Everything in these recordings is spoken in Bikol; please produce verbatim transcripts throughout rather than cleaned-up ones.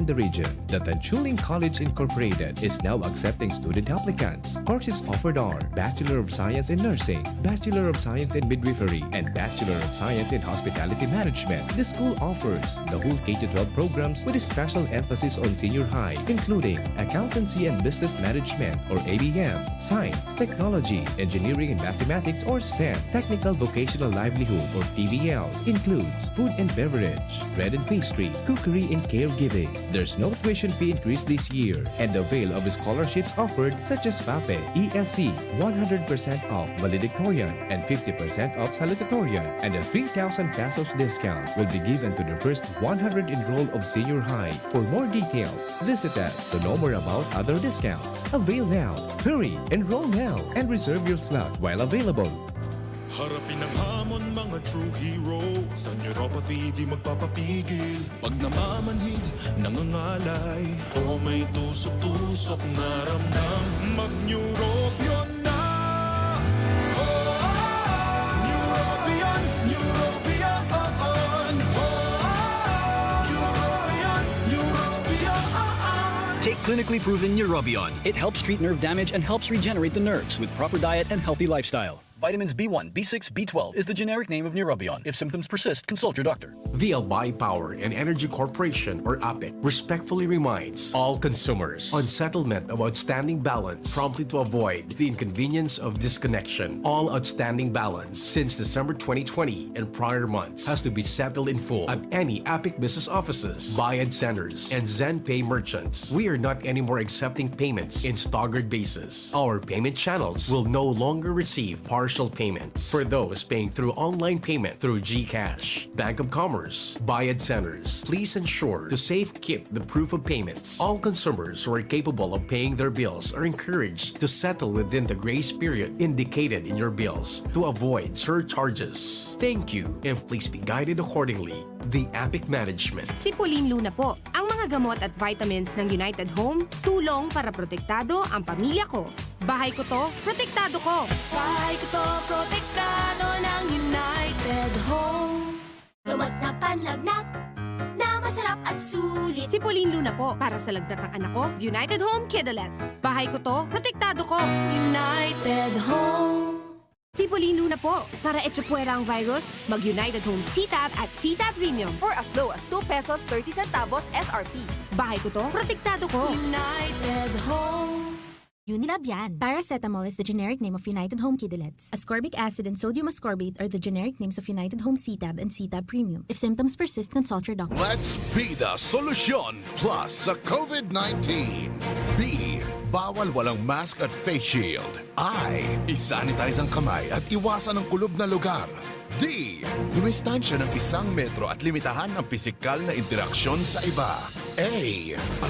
the region. The Tanchuling College Incorporated is now accepting student applicants. Courses offered are Bachelor of Science in Nursing, Bachelor of Science in Midwifery, and Bachelor of Science in Hospitality Management. The school offers the whole K to twelve programs with a special emphasis on senior high, including Accountancy and Business Management or A B M, Science, Technology, Engineering and Mathematics or STEM, Technical Vocational Livelihood or T V L, includes food and beverage, bread and pastry, cookery and caregiving. There's no tuition fee increase this year, and avail of scholarships offered such as FAPE, E S C, one hundred percent off valedictorian and fifty percent off salutatorian, and a three thousand pesos discount will be given to the first one hundred enrolled of senior high. For more details, visit us to know more about other discounts. Avail now! Hurry! Enroll now and reserve your slot while available. Harapin ang hamon, mga true hero. Sa neuropathy, di magpapapigil. Pag namamanhid, nangangalay, o may tusok-tusok na ramdam, mag-Neurobion na! Oh, Neurobion, Neurobion, oh, oh. Neurobion, Neurobion, Neurobion. Take clinically proven Neurobion. It helps treat nerve damage and helps regenerate the nerves with proper diet and healthy lifestyle. Vitamins B one, B six, B twelve is the generic name of Neurobion. If symptoms persist, consult your doctor. The Albay Power and Energy Corporation, or APEC, respectfully reminds all consumers on settlement of outstanding balance promptly to avoid the inconvenience of disconnection. All outstanding balance since December twenty twenty and prior months has to be settled in full at any APEC business offices, Bayad Centers, and ZenPay merchants. We are not anymore accepting payments in staggered basis. Our payment channels will no longer receive partial payments. For those paying through online payment through GCash, Bank of Commerce, Bayad Centers, please ensure to safekeep the proof of payments. All consumers who are capable of paying their bills are encouraged to settle within the grace period indicated in your bills to avoid surcharges. Thank you, and please be guided accordingly. The APEC Management. Si Pauline Luna po. Ang mga gamot at vitamins ng United Home, tulong para protektado ang pamilya ko. Bahay ko to, protektado ko. Bahay ko to, protektado ng United Home. Gamot na panlagnat, na masarap at sulit. Si Pauline Luna po, para sa lagnat ng anak ko, United Home Kidalets. Bahay ko to, protektado ko. United Home. Si Pauline Luna po, para echapuwera ang virus, mag-United Home C-Tab at C-Tab Premium. For as low as two pesos thirty centavos S R P. Bahay ko to, protektado ko. United Home. Unilab yan. Paracetamol is the generic name of United Home Kidilets. Ascorbic acid and sodium ascorbate are the generic names of United Home C-Tab and C-Tab Premium. If symptoms persist, consult your doctor. Let's be the solution plus sa COVID nineteen. B, bawal walang mask at face shield. I, isanitize ang kamay at iwasan ang kulob na lugar. D, dumistansya ng isang metro at limitahan ang pisikal na interaksyon sa iba. A,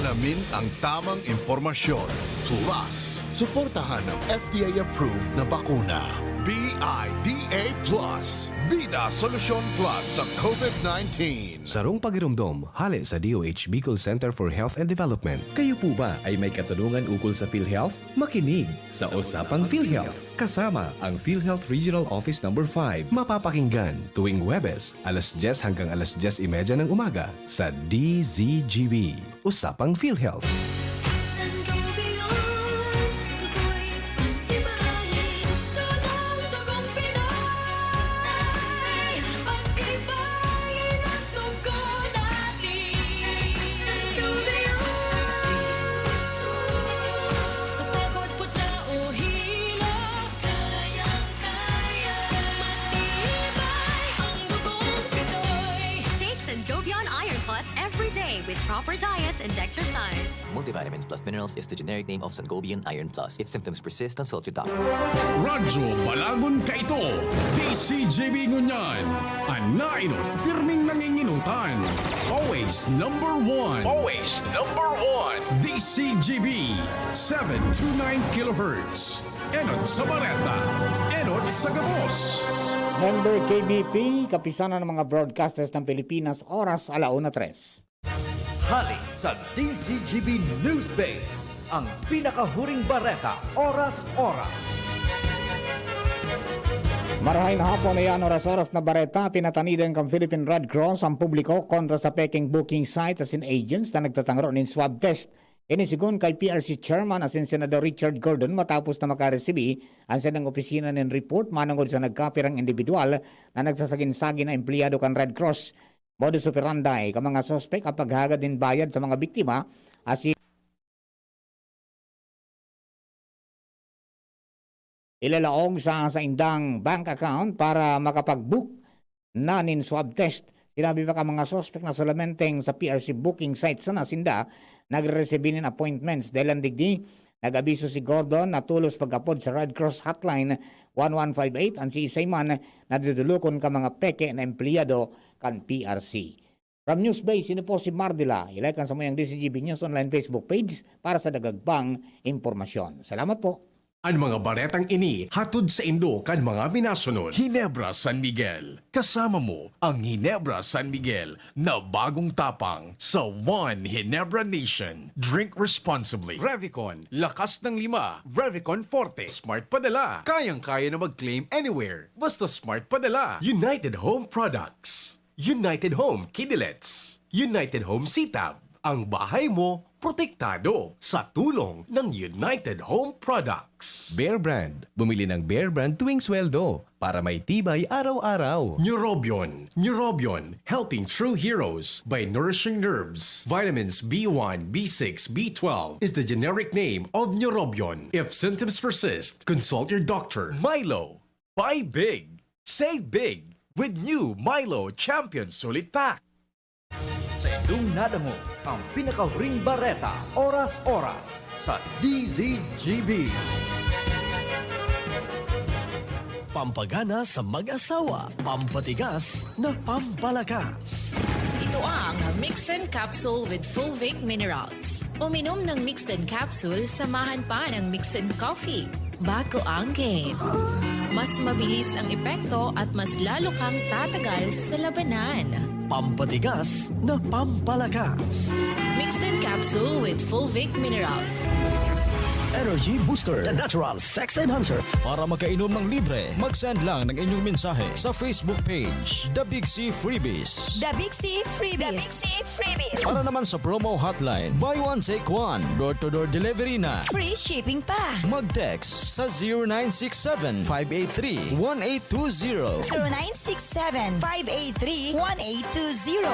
alamin ang tamang impormasyon. Plus, suportahan ang F D A-approved na bakuna. B I D A plus. Bida Solusyon Plus sa COVID nineteen. Sarong pagiromdom, hale sa D O H Bicol Center for Health and Development. Kayo po ba ay may katanungan ukol sa PhilHealth? Makinig sa Usapang PhilHealth, kasama ang PhilHealth Regional Office Number five. Mapapakinggan tuwing Huwebes, alas dyes hanggang alas dyes y media ng umaga sa D Z G B. Usapang PhilHealth. Take Sangobion Iron Plus every day with proper diet and exercise. Multivitamins plus minerals is the generic name of Sangobion Iron Plus. If symptoms persist, consult your doctor. Radyo Balagon Kaito, D Z G B ngunyan. An nainot, pirming nanginginutan. Always number one. Always number one. D Z G B, seven two nine kilohertz. Enot sa bareta, enot sa gabos. Member K B P, Kapisanan ng mga Broadcasters ng Pilipinas, oras ala una tres. Hali sa D Z G B News Base, ang pinakahuring bareta, oras-oras. Marahay na hapon, iyan oras-oras na bareta. Pinatanidan kan Philippine Red Cross ang publiko kontra sa peking booking sites asin agents na nagtatangro nin swab test. Ini segun kay P R C Chairman asin Senador Richard Gordon matapos na makaresibi ang sindang opisina nin report manongod sa nagkapirang indibidwal na nagsasagin-sagin na empleyado kan Red Cross. Modus operandi kan mga suspek ang paghagad nin bayad sa mga biktima asin ilalaog sa saindang bank account para makapag-book na nin swab test. Sinabi pa kan mga suspek na solamenteng sa P R C booking site sana sinda nagre-resibi nin appointments. Dahil digdi, nag-abiso si Gordon na tolos pag-apod sa Red Cross Hotline one one five eight an siisay man na dudulokon kan mga peke na empleyado kan P R C. From Newsbase, ini po si Mardila. I-like ang samuyang D Z G B News Online Facebook page para sa dagdag pang impormasyon. Salamat po. An mga baretang ini hatod saindo kan mga minasunod: Ginebra San Miguel. Kasama mo ang Ginebra San Miguel na bagong tapang sa One Ginebra Nation. Drink responsibly. Revicon, lakas ng lima. Revicon Forte, smart padala. Kayang-kaya na mag-claim anywhere, basta smart padala. United Home Products. United Home Kidilets. United Home Sitab. Ang bahay mo, protektado sa tulong ng United Home Products. Bear Brand. Bumili ng Bear Brand tuwing sweldo para may tibay araw-araw. Neurobion. Neurobion, helping true heroes by nourishing nerves. Vitamins B one, B six, B twelve is the generic name of Neurobion. If symptoms persist, consult your doctor. Milo. Buy big, save big with new Milo Champion Sulit Pack. Sa indong nadangog ang pinakahuring bareta, oras-oras sa D Z G B. Pampagana sa mag-asawa, pampatigas na pampalakas. Ito ang Mixin Capsule with Fulvic Minerals. Uminom ng Mixin Capsule, samahan pa ng Mixin Coffee. Bago ang game. Mas mabilis ang epekto at mas lalo kang tatagal sa labanan. Pampatigas na pampalakas. Mixed in capsule with Fulvic Minerals. Energy Booster, the natural sex enhancer. Para makainom ng libre, mag-send lang ng inyong mensahe sa Facebook page, The Big C Freebies. The Big C Freebies. Para naman sa promo hotline, buy one, take one, door-to-door delivery na. Free shipping pa. Mag-text sa zero nine six seven, five eight three, one eight two zero. Zero nine six seven, five eight three, one eight two zero.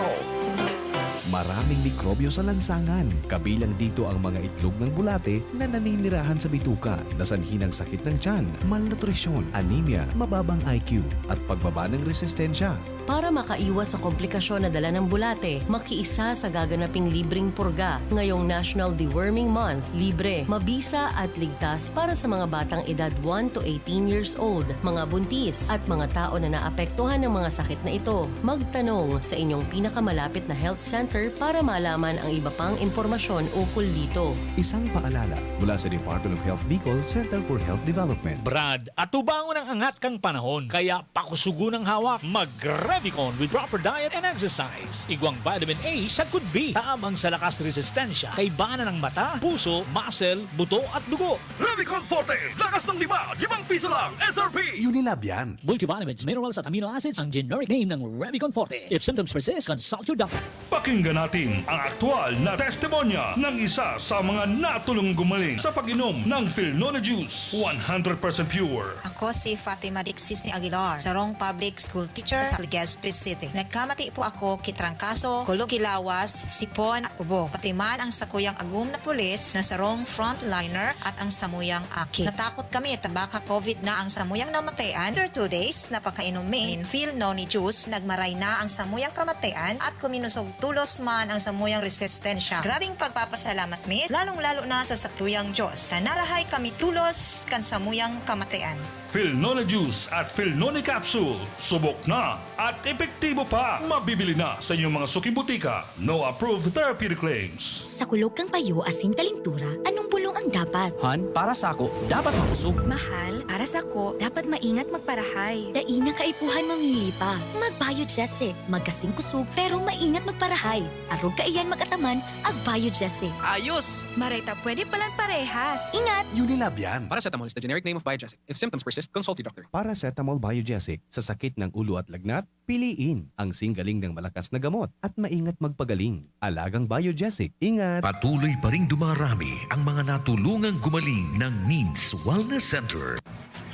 Maraming mikrobyo sa lansangan. Kabilang dito ang mga itlog ng bulate na naninirahan sa bituka, na sanhi ng sakit ng tiyan, malnutrisyon, anemia, mababang I Q, at pagbaba ng resistensya. Para makaiwas sa komplikasyon na dala ng bulate, makiisa sa gaganaping libreng purga ngayong National Deworming Month. Libre, mabisa at ligtas para sa mga batang edad one to eighteen years old, mga buntis, at mga tao na naapektuhan ng mga sakit na ito. Magtanong sa inyong pinakamalapit na health center para malaman ang iba pang impormasyon ukol dito. Isang paalala mula sa Department of Health Bicol, Center for Health Development. Brad, atubangon ang angat kan panahon, kaya pakusugon ang hawak. Mag-Revicon with proper diet and exercise. Igwang vitamin A sagkod B, tabang sa lakas resistensya, kaibanan ng mata, puso, muscle, buto at dugo. Revicon Forte, lakas ng lima, limang piso lang, S R P. Unilab yan. Multivitamins, minerals at amino acids ang generic name ng Revicon Forte. If symptoms persist, consult your doctor. Pakinggan natin ang aktual na testimonya ng isa sa mga natulong gumaling sa pag-inom ng Filnone Juice, one hundred percent pure. Ako si Fatima Dixis ni Aguilar, sarong public school teacher sa Legazpi City. Nagkamati po ako ki trangkaso, kulog ki lawas, sipon at ubo. Pati man ang sakuyang agom na pulis na sarong frontliner at ang samuyang aki. Natakot kami ta baka covid na ang samuyang namatayan. After two days na pagkainom mi nin Filnone Juice, nagmaray na ang samuyang kamatayan at kuminusog tolos man ang samuyang resistensya. Grabing pagpapasalamat mi, lalong-lalo na sa satuyang Diyos, na narahay kami tolos kan samuyang kamatayan. Filnone Juice at Filnone Capsule, subok na at epektibo pa. Mabibili na sa inyong mga suking butika. No approved therapeutic claims. Sa kulog kan payo asin kalentura, anong bulong Dapat. Han, para sako, dapat makusog. Mahal, para sako, dapat maingat magparahay. Dai na kaipuhan mamili pa. Mag-Biogesic. Magkasing kusog, pero maingat magparahay. Arog kaiyan mag-ataman, ag-Biogesic. Ayos! Maray ta pwede palan parehas. Ingat! Unilab yan. Paracetamol is the generic name of Biogesic. If symptoms persist, consult your doctor. Paracetamol Biogesic. Sa sakit ng ulo at lagnat, piliin ang singgaling ng malakas na gamot at maingat magpagaling. Alagang Biogesic. Ingat! Patuloy pa ring dumarami ang mga natulungang gumaling ng Needs Wellness Center.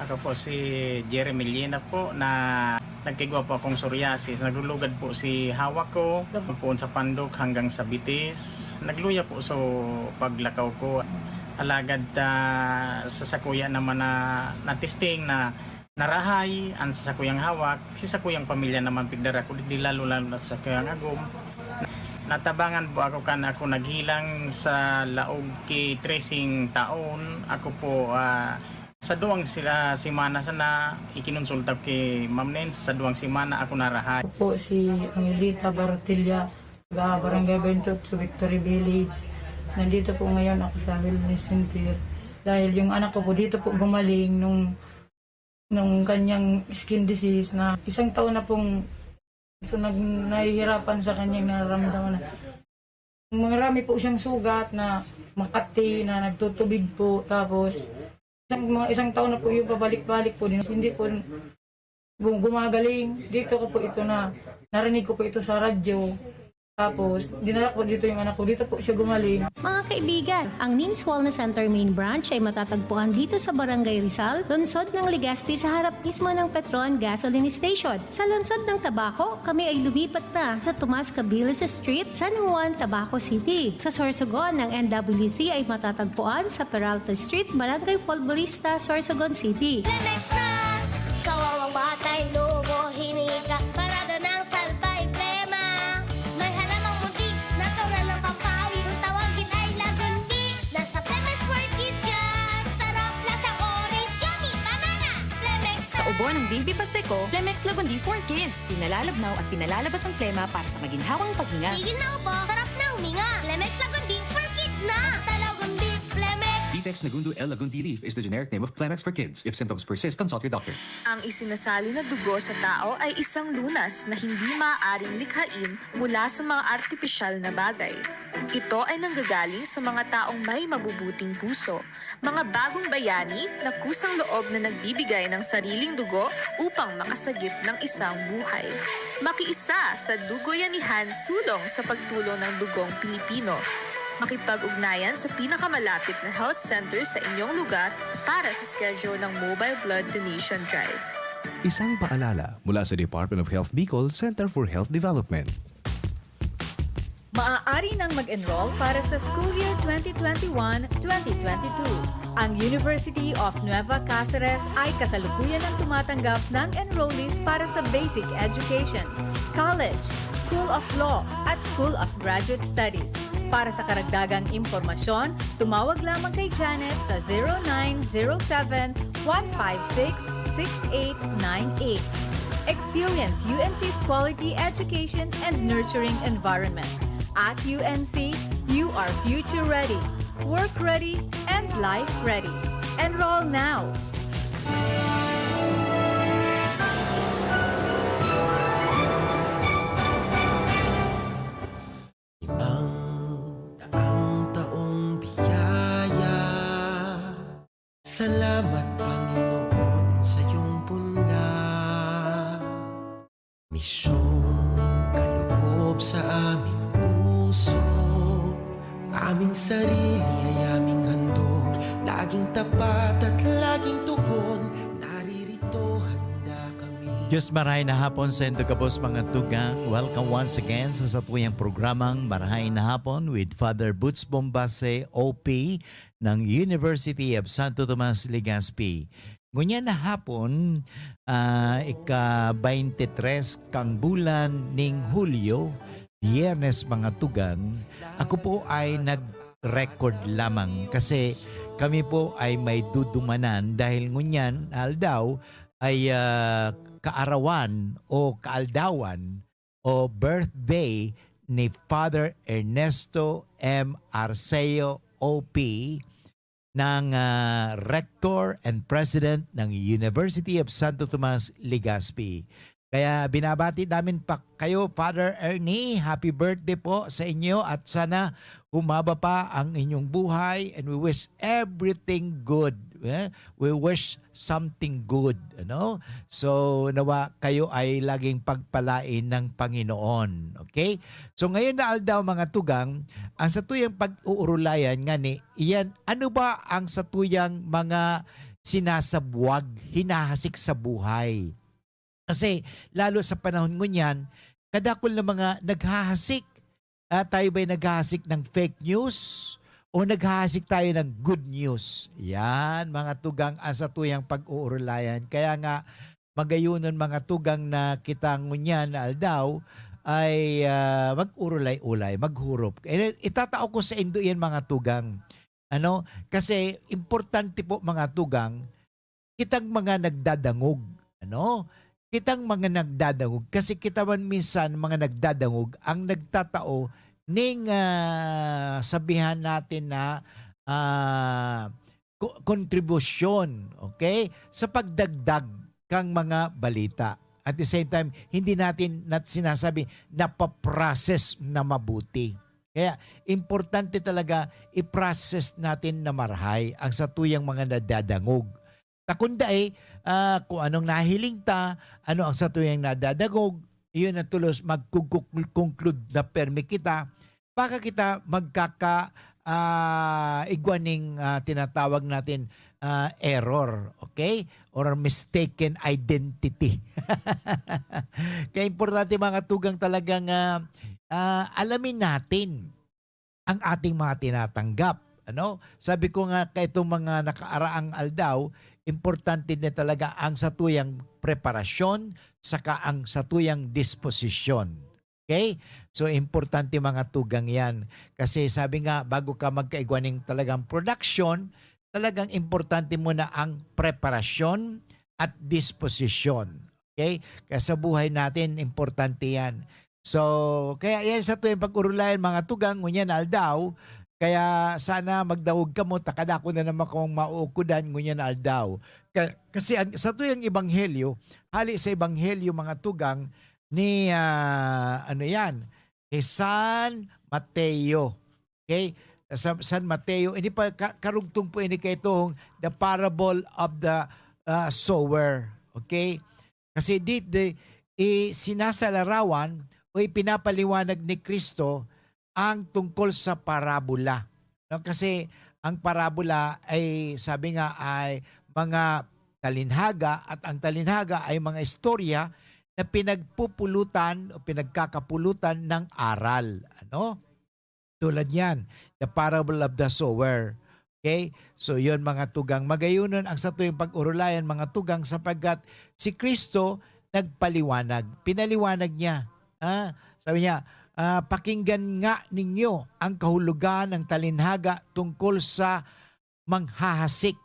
Ako po si Jerry Millina po na nagkigwa po akong psoriasis. Naglulugad po si hawak ko, poon sa pandok hanggang sa bitis. Nagluya po so paglakaw ko. Alagad, ah, sa sakuya naman na na-testing na narahay ang sa sakuyang hawak, si sakuyang pamilya naman pigdara ko, di lalo-lalo na sa sakuyang agom. Natabangan po ako kan ako naghilang sa laog ki tracing taon. Ako po, ah, sa duwang sila semana sana ikinonsulta ko ki Ma'am Nens, sa duwang semana ako narahay. Ako po si Angelita Bartilla, taga Barangay Bentot sa Victory Village. Nandito po ngayon ako sa Wellness Center dahil yung anak ko po dito po gumaling nung, nung kanyang skin disease na isang taon na pong so, nag-, nahihirapan sa kanyang nararamdaman na marami po siyang sugat na makati, na nagtutubig po. Tapos, isang, mga isang taon na po yung pabalik-balik po din. Hindi po gu-, gumagaling. Dito ko po ito na, narinig ko po ito sa radyo. Tapos, dinala ko dito yung anak ko. Dito po siya gumaling. Mga kaibigan, ang Nins Wellness Center Main Branch ay matatagpuan dito sa Barangay Rizal, lungsod ng Legazpi, sa harap mismo ng Petron Gasoline Station. Sa lungsod ng Tabaco, kami ay lumipat na sa Tomas Cabilis Street, San Juan, Tabaco City. Sa Sorsogon, ang N W C ay matatagpuan sa Peralta Street, Barangay Folborista, Sorsogon City. Lemex na! Kawawang batay, lubo, hinika, parada ng salbay, plema. May halamang muntik, natural ng pampawi. Kung tawagin ay lagundi, nasa Lemex for Kids yan. Sarap, lasang orange, yummy, banana. Lemex Sa na! Ubo ng Baby Pasteco, Lemex Lagundi for Kids. Pinalalabnaw at pinalalabas ang plema para sa maginhawang paghinga. Tigil na ubo, sarap na huminga. Lemex Lagundi for Kids na! Basta Lagundi, Lemex! Ditex Nagundo L Lagundi Leaf is the generic name of Clemex for Kids. If symptoms persist, consult your doctor. Ang isinasali na dugo sa tao ay isang lunas na hindi maaaring likhain mula sa mga artipisyal na bagay. Ito ay nanggagaling sa mga taong may mabubuting puso, mga bagong bayani na kusang loob na nagbibigay ng sariling dugo upang makasagip ng isang buhay. Makiisa sa Dugoyanihan Sulong sa pagtulong ng dugong Pilipino. Makipag-ugnayan sa pinakamalapit na health center sa inyong lugar para sa schedule ng Mobile Blood Donation Drive. Isang paalala mula sa Department of Health Bicol Center for Health Development. Maaari nang mag-enroll para sa school year twenty twenty-one, twenty twenty-two. Ang University of Nueva Cáceres ay kasalukuyan ang tumatanggap ng enrollees para sa basic education, college, School of Law, at School of Graduate Studies. Para sa karagdagang impormasyon, tumawag lamang kay Janet sa zero nine zero seven, one five six, six eight nine eight. Experience U N C's quality education and nurturing environment. At U N C, you are future ready, work ready, and life ready. Enroll now! Limang daang taong biyaya. Salamat, Panginoon, sa iyong punla. Misyong kaloob sa aming puso. Aming sarili ay aming handog. Laging tapat at laging tugon. Naririto, handa kami. Diyos, marahay na hapon sa indo gabos, mga tugang. Welcome once again sa satuyang programang Marahay na Hapon with Father Boots Bombase, O P, ng University of Santo Tomas, Legazpi. Ngunyan na hapon, ah, ika-twenty-three kang bulan ning Hulyo, Biyernes, mga tugang, ako po ay nag-record lamang kasi kami po ay may dudumanan dahil ngunyan na aldaw ay, ah, kaarawan o kaaldawan o birthday ni Father Ernesto M. Arceo, O P, ng, ah, Rector and President ng University of Santo Tomas, Legazpi. Kaya binabati namin pa kayo, Father Ernie. Happy birthday po sa inyo at sana humaba pa ang inyong buhay, and we wish everything good. Eh? We wish something good, ano? So, nawa kayo ay laging pagpalain ng Panginoon. Okay? So, ngayon na aldaw, mga tugang, ang satuyang pag-uurulayan nga ni iyan, ano ba ang satuyang mga sinasabwag, hinahasik sa buhay? Kasi lalo sa panahon ngunyan, kadakul na mga naghahasik. Ah, tayo ba'y naghahasik ng fake news o naghahasik tayo ng good news? Yan, mga tugang, ang satuyang pag-uurulayan. Kaya nga, magayonon, mga tugang, na kita ngunyan na aldaw ay, ah, mag-urulay-ulay, maghurop. Eh, itatao ko sa indo yan, mga tugang. Ano? Kasi importante po, mga tugang, kitang mga nagdadangog, ano? Kitang mga nagdadangog. Kasi kita man minsan, mga nagdadangog, ang nagtatao ning, ah, sabihan natin na, ah, ko-, kontribusyon, okay? Sa pagdagdag kang mga balita. At the same time, hindi natin nat-, sinasabi napaprocess na mabuti. Kaya importante talaga i-process natin na marahay ang satuyang mga nadadangog. Ta kun dai, ah, kung anong nahiling ta, ano ang satuyang nadadangog, iyon ang tulos magkukuk-, conclude na permi kita, baka kita magkaka-, ah, igwa ning, ah, tinatawag natin, ah, error, okay? Or mistaken identity. Kaya importante, mga tugang, talagang, ah, ah, alamin natin ang ating mga tinatanggap, ano? Sabi ko nga, kaitong mga nakaaraang aldaw, importante na talaga ang satuyang preparasyon saka ang satuyang disposisyon. Okay? So, importante, mga tugang, yan. Kasi sabi nga, bago ka magkaigwa ning talagang production, talagang importante muna ang preparasyon at disposisyon. Okay? Kaya sa buhay natin, importante yan. So, kaya yan satuyang pag-urulayan, mga tugang, ngunyan na aldaw. Kaya sana magdangog kamo, ta kadakul na naman kamong mauukodan ngunyan na aldaw. Ka-, kasi ang satuyang ebanghelyo, hali sa ebanghelyo, mga tugang, ni, ah, ano yan, ni San Mateo. Okay? Sa San Mateo, ini pa, ka-, karugtong po ini kaitong the parable of the, ah, sower. Okay? Kasi di, di, i-, sinasalarawan o ipinapaliwanag ni Cristo ang tungkol sa parabola. No? Kasi ang parabola ay, sabi nga, ay mga talinhaga, at ang talinhaga ay mga istorya na pinagpupulutan o pinagkakapulutan ng aral. Ano? Tulad niyan, the parable of the sower. Okay? So, yun, mga tugang. Magayonon ang satuyang pag-urulayan, mga tugang, sapagkat si Cristo nagpaliwanag. Pinaliwanag niya. Ah, sabi niya, ah, "Pakinggan nga ninyo ang kahulogan ng talinhaga tungkol sa manghahasik."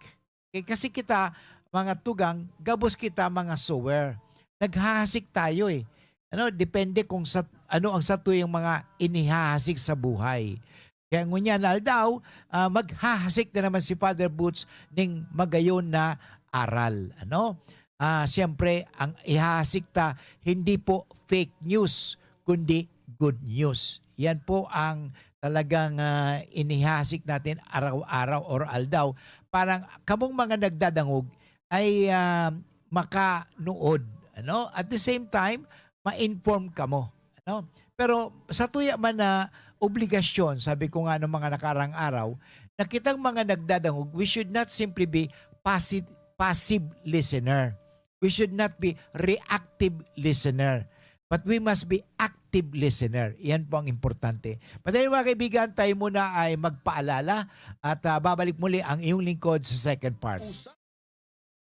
Eh, kasi kita, mga tugang, gabos kita mga sower. Naghahasik tayo eh. Ano, depende kung sa, ano ang satuyang mga inihahasik sa buhay. Kaya ngunyan na aldaw, ah, maghahasik na naman si Father Boots ning magayon na aral. Ano? Ah, siyempre, ang ihahasik ta, hindi po fake news, kundi good news. Yan po ang talagang, ah, inihahasik natin araw-araw or aldaw. Parang kamong mga nagdadangog ay, ah, makanood, ano? At the same time, ma-inform kamo, ano? Pero sa tuya man na obligasyon, sabi ko nga nung mga nakarang araw, na kitang mga nagdadangog, we should not simply be passive, passive listener. We should not be reactive listener, but we must be active listener. Iyan po ang importante. Madali, mga kaibigan, tayo muna ay magpaalala at, ah, babalik muli ang iyong lingkod sa second part. Usa-,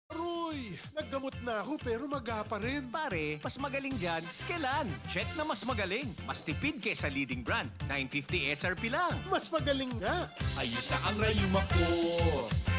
Aroy! Naggamot na ako pero maga pa rin. Pare, mas magaling dyan, Skelan. Check na mas magaling. Mas tipid kesa leading brand. nine fifty S R P lang. Mas magaling nga. Ayos na ang rayuma ko.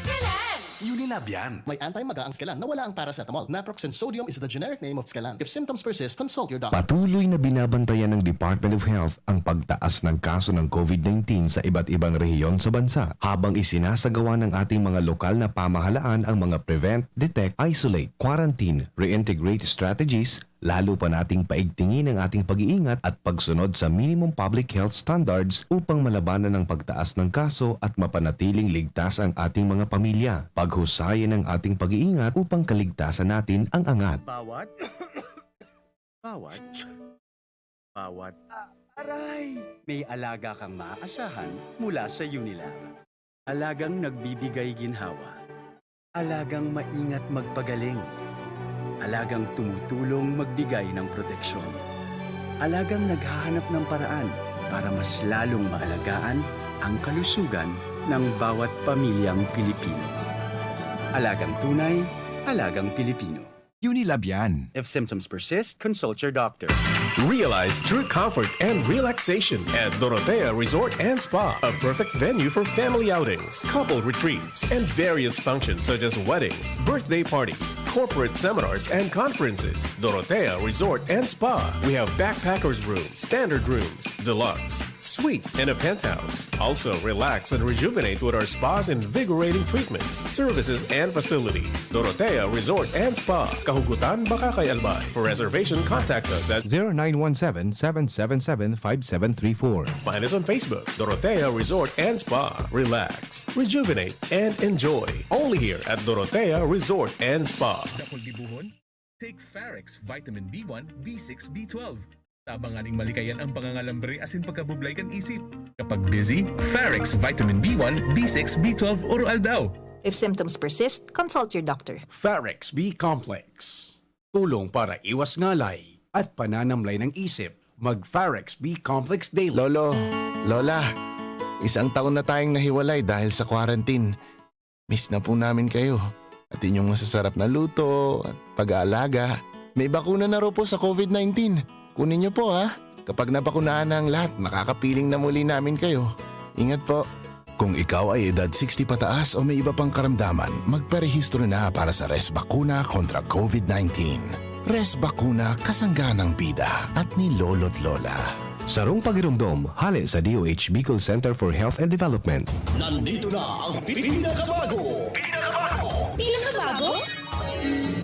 Skelan! Unilab yan. May anti-maga ang Scalan na wala ang paracetamol. Naproxen sodium is the generic name of Scalan. If symptoms persist, consult your doctor. Patuloy na binabantayan ng Department of Health ang pagtaas ng kaso ng COVID nineteen sa iba't ibang rehiyon sa bansa, habang isinasagawa ng ating mga lokal na pamahalaan ang mga prevent, detect, isolate, quarantine, reintegrate strategies. Lalo pa nating paigtingin ang ating pag-iingat at pagsunod sa minimum public health standards upang malabanan ang pagtaas ng kaso at mapanatiling ligtas ang ating mga pamilya. Paghusayin ang ating pag-iingat upang kaligtasan natin ang angat. Bawat, bawat, bawat, ah, aray! May alaga kang maaasahan mula sa Unilab. Alagang nagbibigay ginhawa. Alagang maingat magpagaling. Alagang tumutulong magbigay ng proteksyon. Alagang naghahanap ng paraan para mas lalong maalagaan ang kalusugan ng bawat pamilyang Pilipino. Alagang tunay, alagang Pilipino. Unilab yan. If symptoms persist, consult your doctor. Realize true comfort and relaxation at Dorotea Resort and Spa, a perfect venue for family outings, couple retreats, and various functions such as weddings, birthday parties, corporate seminars, and conferences. Dorotea Resort and Spa. We have backpackers room, standard rooms, deluxe, suite, and a penthouse. Also, relax and rejuvenate with our spa's invigorating treatments, services, and facilities. Dorotea Resort and Spa, Kahugutan, Bacacay, Albay. For reservation, contact us at zero nine one seven, seven seven seven, five seven three four. Find us on Facebook, Dorotea Resort and Spa. Relax, rejuvenate, and enjoy. Only here at Dorotea Resort and Spa. Dakul dibuhon? Take Farex Vitamin B one, B six, B twelve. Tabanganing malikayan ang pangangalambre asin pagkabublay kan isip. Kapag busy, Farex Vitamin B one, B six, B twelve, oro aldaw. If symptoms persist, consult your doctor. Farex B Complex. Tulong para iwas ngalay at pananamlay ng isip. Mag Farex B Complex Daily. Lolo, Lola, isang taon na tayong nahiwalay dahil sa quarantine. Miss na po namin kayo. At inyong masasarap na luto at pag-aalaga. May bakuna na raw po sa COVID nineteen. Kunin niyo po ha. Kapag nabakunahan na ang lahat, makakapiling na muli namin kayo. Ingat po. Kung ikaw ay edad sixty pataas o may iba pang karamdaman, magparehistro na para sa Res Bakuna kontra COVID nineteen. Res Bakuna, kasangga ng bida at ni Lolo't Lola. Sarong pagiromdom, hale sa D O H Bicol Center for Health and Development. Nandito na ang pinakabago. Pinakabago?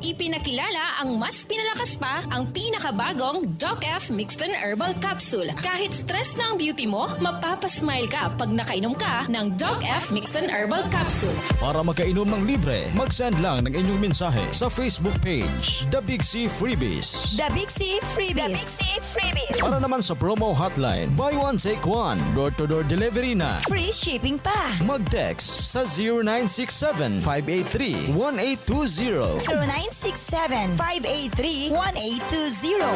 Ipinakilala ang mas pinalakas pa, ang pinakabagong Doc F Mixton Herbal Capsule. Kahit stress na ang beauty mo, mapapasmile ka pag nakainom ka ng Doc F Mixton Herbal Capsule. Para makainom ng libre, mag-send lang ng inyong mensahe sa Facebook page, The Big C Freebies. The Big C Freebies. Para naman sa promo hotline, buy one, take one, door-to-door delivery na. Free shipping pa. Mag-text sa zero nine six seven, five eight three, one eight two zero. zero nine six seven, five eight three, one eight two zero.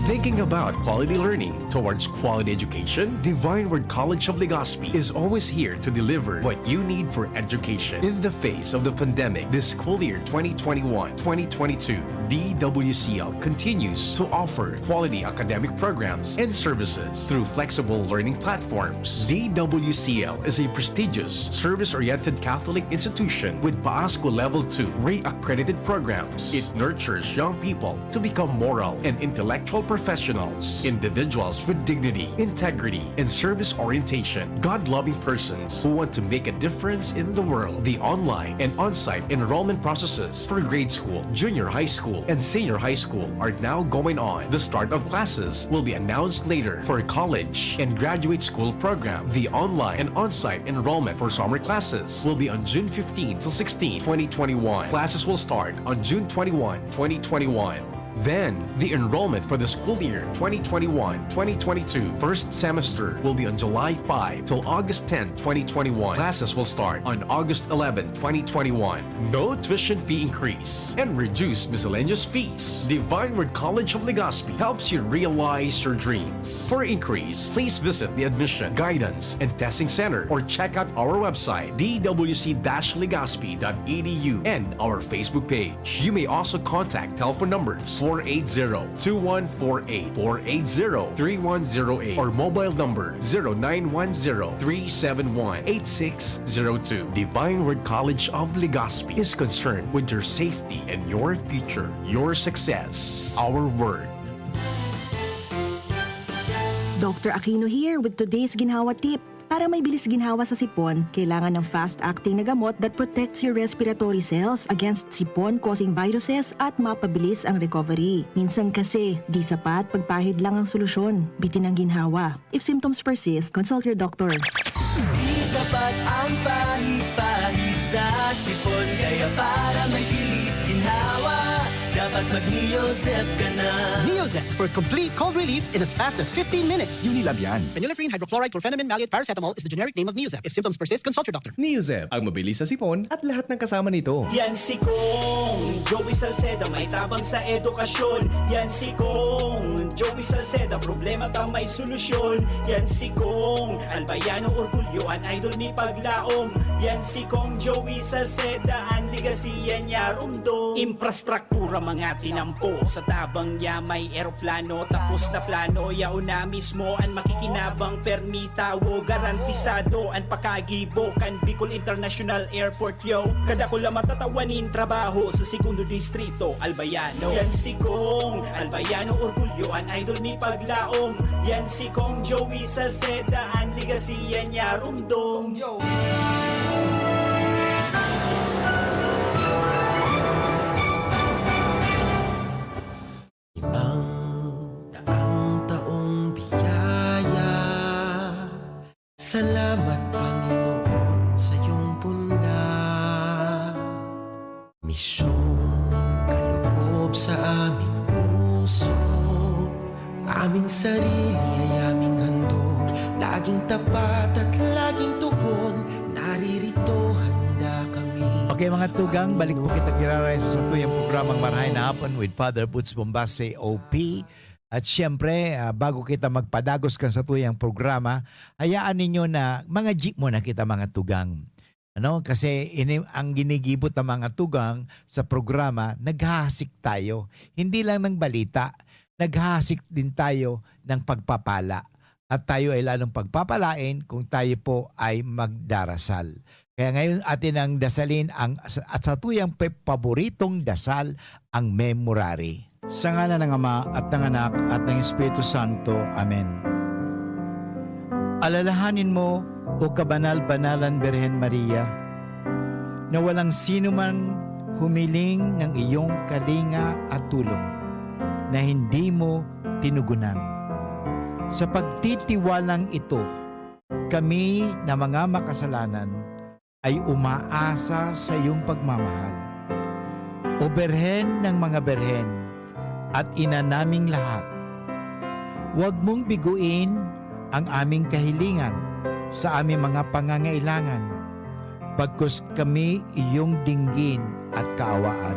Thinking about quality learning towards quality education? Divine Word College of Legazpi is always here to deliver what you need for education. In the face of the pandemic, this school year twenty twenty-one, twenty twenty-two, D W C L continues to offer quality academic programs and services through flexible learning platforms. D W C L is a prestigious, service-oriented Catholic institution with PASCO Level two rate accredited programs. It nurtures young people to become moral and intellectual professionals, individuals with dignity, integrity, and service orientation, God-loving persons who want to make a difference in the world. The online and on-site enrollment processes for grade school, junior high school, and senior high school are now going on. The start of classes will be announced later for college and graduate school program. The online and on-site enrollment for summer classes will be on June fifteen to sixteen, twenty twenty-one. Classes will start on June twenty-one, twenty twenty-one. Then, the enrollment for the school year twenty twenty-one, twenty twenty-two first semester will be on July five till August ten, twenty twenty-one. Classes will start on August eleven, twenty twenty-one. No tuition fee increase and reduced miscellaneous fees. Divine Word College of Legazpi helps you realize your dreams. For inquiries, please visit the Admission, Guidance, and Testing Center or check out our website, D W C dash legazpi dot E D U, and our Facebook page. You may also contact telephone numbers four eight zero, two one four eight, four eight zero, three one zero eight, or mobile number zero nine one zero, three seven one, eight six zero two. Divine Word College of Legazpi is concerned with your safety and your future, your success. Our word. Doctor Aquino here with today's ginhawa tip. Para may bilis ginhawa sa sipon, kailangan ng fast-acting na gamot that protects your respiratory cells against sipon-causing viruses at mapabilis ang recovery. Minsan kasi, di sapat pagpahid lang ang solusyon. Bitin ang ginhawa. If symptoms persist, consult your doctor. Di sapat ang pahid-pahid sa sipon. Kaya para may bilis ginhawa, dapat mag-Neozep ka na. Neozep for complete cold relief in as fast as fifteen minutes. Unilab yan. Phenylephrine, hydrochloride, chlorphenamine, maleate, paracetamol is the generic name of Neozep. If symptoms persist, consult your doctor. Neozep, ang mabilis sa sipon at lahat ng kasama nito. Yan si Kong Joey Salceda, may tabang sa edukasyon. Yan si Kong Joey Salceda, problema ta may solusyon. Yan si Kong Albayano Orgulyo, an idol ni paglaom. Yan si Kong Joey Salceda, an legacy yan niya rumdom. Infrastruktura mga tinampo, sa tabang niya may eroplano. Tapos na plano, yaon na mismo an makikinabang. Permi tawo, garantisado an pakagibo kan Bicol International Airport. Yo, kadakula matatawa nin trabaho sa segundo distrito, Albayano. Yan si Kong Albayano Orgulyo, an idol ni paglaom. Yan si Kong Joey Salceda, an legacy yan niya rumdom. Ang daang taong biyaya. Salamat, Panginoon, sa iyong punda. Misyong kaloob sa aming puso. Aming sarili ay aming handog. Laging tapat at laging tugon. Naririto, handa kami. Okay, mga tugang, balik po kita giraray sa satuyang programang Marahay na Hapon with Father Boots Bombase, O P. At siyempre, ah, bago kita magpadagos kan satuyang programa, hayaan ninyo na mga jeep muna kita, mga tugang. Ano? Kasi ini, ang ginigibo ta, mga tugang, sa programa, naghahasik tayo. Hindi lang ng balita, naghahasik din tayo ng pagpapala. At tayo ay lalong pagpapalain kung tayo po ay magdarasal. Kaya ngayon, atin ang dasalin ang, at satuyang pe-, paboritong dasal, ang Memorare. Sa ngalan ng Ama, at ng Anak, at ng Espiritu Santo. Amen. Alalahanin mo, O kabanal-banalan Birhen Maria, na walang sino man humiling ng iyong kalinga at tulong na hindi mo tinugunan. Sa pagtitiwalang ito, kami na mga makasalanan ay umaasa sa iyong pagmamahal. O Birhen ng mga birhen at ina naming lahat, huwag mong biguin ang aming kahilingan sa aming mga pangangailangan, bagkus kami iyong dinggin at kaawaan.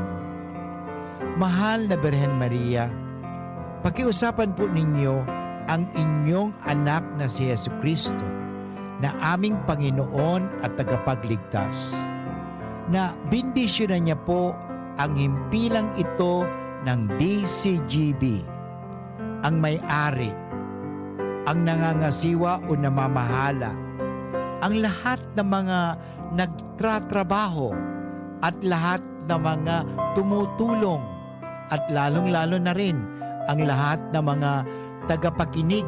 Mahal na Birhen Maria, pakiusapan po ninyo ang inyong anak na si Jesu-Cristo, na aming Panginoon at Tagapagligtas, na bendisyonan niya po ang himpilang ito ng D C G B, ang may-ari, ang nangangasiwa o namamahala, ang lahat ng mga nagtratrabaho at lahat ng mga tumutulong, at lalong-lalo na rin ang lahat ng mga tagapakinig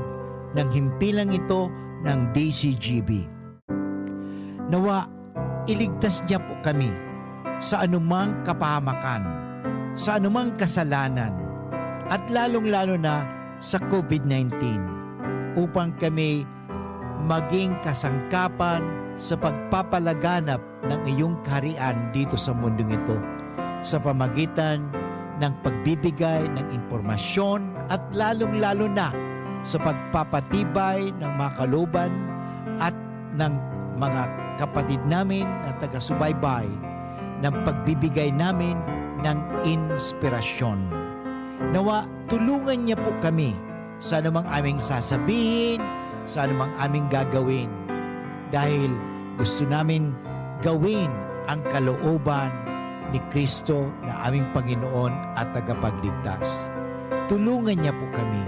ng himpilang ito ng D C G B. Nawa, iligtas niya po kami sa anumang kapahamakan, sa anumang kasalanan, at lalong-lalo na sa COVID nineteen, upang kami maging kasangkapan sa pagpapalaganap ng iyong kaharian dito sa mundong ito, sa pamagitan ng pagbibigay ng impormasyon at lalong-lalo na sa pagpapatibay ng mga kalooban at ng mga kapatid namin na taga-subaybay ng pagbibigay namin ng inspirasyon. Nawa, tulungan niya po kami sa anumang aming sasabihin, sa anumang aming gagawin. Dahil gusto namin gawin ang kalooban ni Kristo na aming Panginoon at Tagapagligtas. Tulungan niya po kami.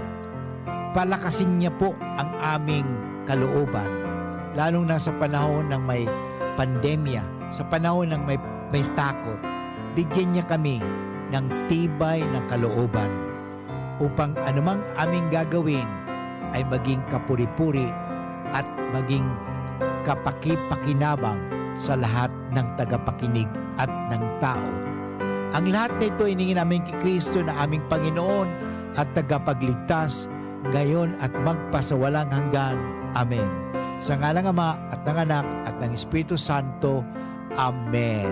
Palakasin niya po ang aming kalooban, lalong na sa panahon ng may pandemya, sa panahon ng may, may takot. Bigyan niya kami ng tibay ng kalooban upang anumang aming gagawin ay maging kapuri-puri at maging kapakipakinabang sa lahat ng tagapakinig at ng tao. Ang lahat na ito hiningi namin ki Kristo na aming Panginoon at Tagapagligtas, ngayon at magpasawalang hanggan. Amen. Sa ngalan ng Ama at ng Anak at ng Espiritu Santo. Amen.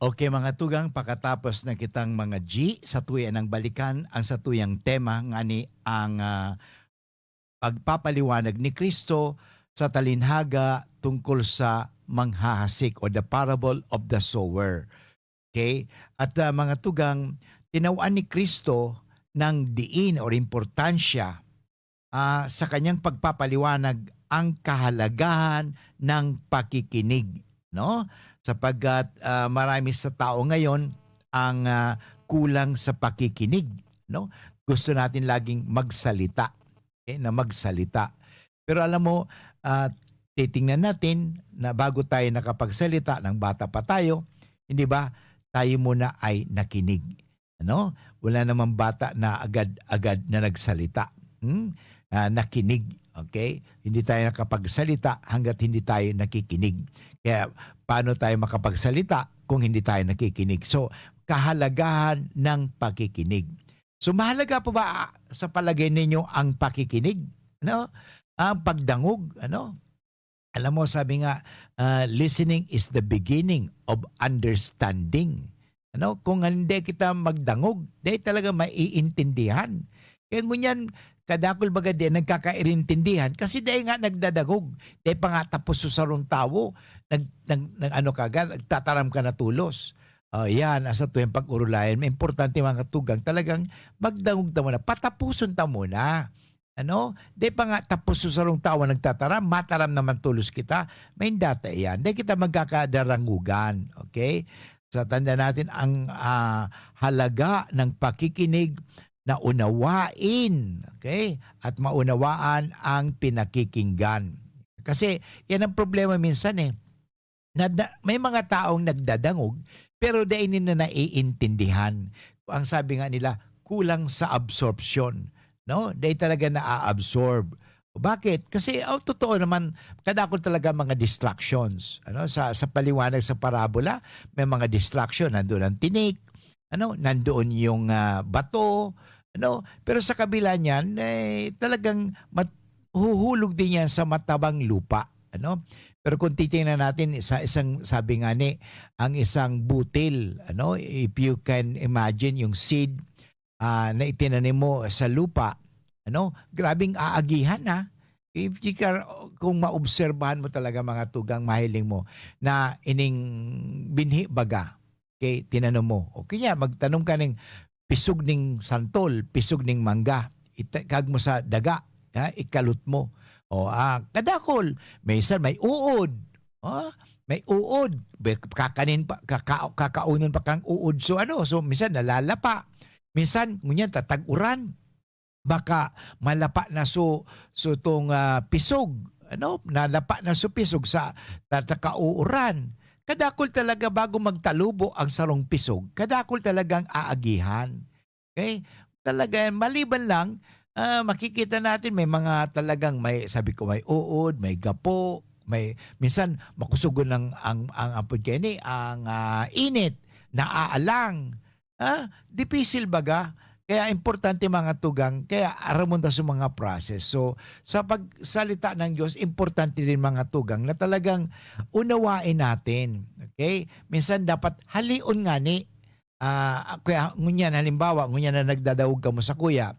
Okay, mga tugang, pakatapos na kitang mga G, satuya nang balikan ang satuyang tema, ngani ang, ah, pagpapaliwanag ni Kristo sa talinhaga tungkol sa manghahasik o the parable of the sower. Okay? At, ah, mga tugang, tinawaan ni Kristo ng diin or importansya, ah, sa kanyang pagpapaliwanag ang kahalagahan ng pakikinig, no? Sapagkat, ah, marami sa tao ngayon ang, ah, kulang sa pakikinig, no? Gusto natin laging magsalita, okay, na magsalita. Pero alam mo, ah, titingnan natin na bago tayo nakapagsalita, nang bata pa tayo, hindi ba, tayo muna ay nakinig. Ano? Wala namang bata na agad-agad na nagsalita. Hmm? Ah, nakinig. Okay? Hindi tayo nakapagsalita hangga't hindi tayo nakikinig. Kaya paano tayo makapagsalita kung hindi tayo nakikinig? So, kahalagahan ng pakikinig. So, mahalaga po ba, ah, sa palagay ninyo ang pakikinig? Ano? Ang pagdangog? Ano? Alam mo, sabi nga, ah, "Listening is the beginning of understanding." Ano? Kung hindi kita magdangog, dai talaga maiintindihan. Kaya ngunyan, kadakul baga di nagkakairintindihan kasi dai nga nagdadangog. Dai pa nga tapos sa sarong tawo, nag-, nag-, nag-, ano ka agad, nagtataram ka na tolos. Oh, yan, asa to yung pag-urulayan. May importante, mga tugang, talagang magdangog ta muna. Patapuson ta muna. Ano? Dai pa nga tapos sa sarong tawo nagtataram, mataram naman tolos kita. May data iyan. Dai kita magkakadarangugan. Okay? Sa tanda natin ang, ah, halaga ng pakikinig na unawain, okay? At maunawaan ang pinakikinggan. Kasi yan ang problema minsan eh. Na, na, may mga taong nagdadangog, pero dai nila naiintindihan. Ang sabi nga nila, kulang sa absorption, no? Dai talaga naa-absorb. Bakit? Kasi, oh, totoo naman, kadakol talaga mga distractions. Ano, sa, sa paliwanag sa parabola, may mga distraction. Nandoon ang tinik, ano, nandoon yung, ah, bato, ano, pero sa kabila niyan, eh, talagang mat-, huhulog din yan sa matabang lupa, ano. Pero kung titingnan natin, sa isang, sabi nga ni, ang isang butil, ano, if you can imagine yung seed, ah, na itinanim mo sa lupa, ano, grabing aagihan na. If you can, kung maobserbahan mo talaga, mga tugang, mahiling mo na ining binhi baga, okay, tinanom mo. O kaya magtanom ka ning pisog ning santol, pisog ning mangga, itakag mo sa daga, ha, ikalot mo. O, ah, kadakol, minsan may uod. Ah, may uod. Be-, kakanin pa, kaka-, kakaunon pa kang uod. So ano, so minsan nalalapa. Minsan, ngunyan, tatag-uran. Baka malapa na so, so tong, ah, pisog, ano? Nalapa na so pisog sa ta-, ta-, kauuran. Kadakol talaga bago magtalubo ang sarong pisog, kadakol talagang aagihan. Okay? Talaga yan. Maliban lang, ah, makikita natin may mga talagang may, sabi ko, may uod, may gapo, may, minsan makusugon ang, ang, ang apod kayo ni, ang, ah, init, naaalang. Ah, dipisil baga. Kaya importante, mga tugang, kaya aramon ta sa mga process. So, sa pagsalita ng Diyos, importante din, mga tugang, na talagang unawain natin. Okay? Minsan dapat halion ngani. Ah, kaya ngunyan, halimbawa, ngunyan na nagdadangog kamo sakuya,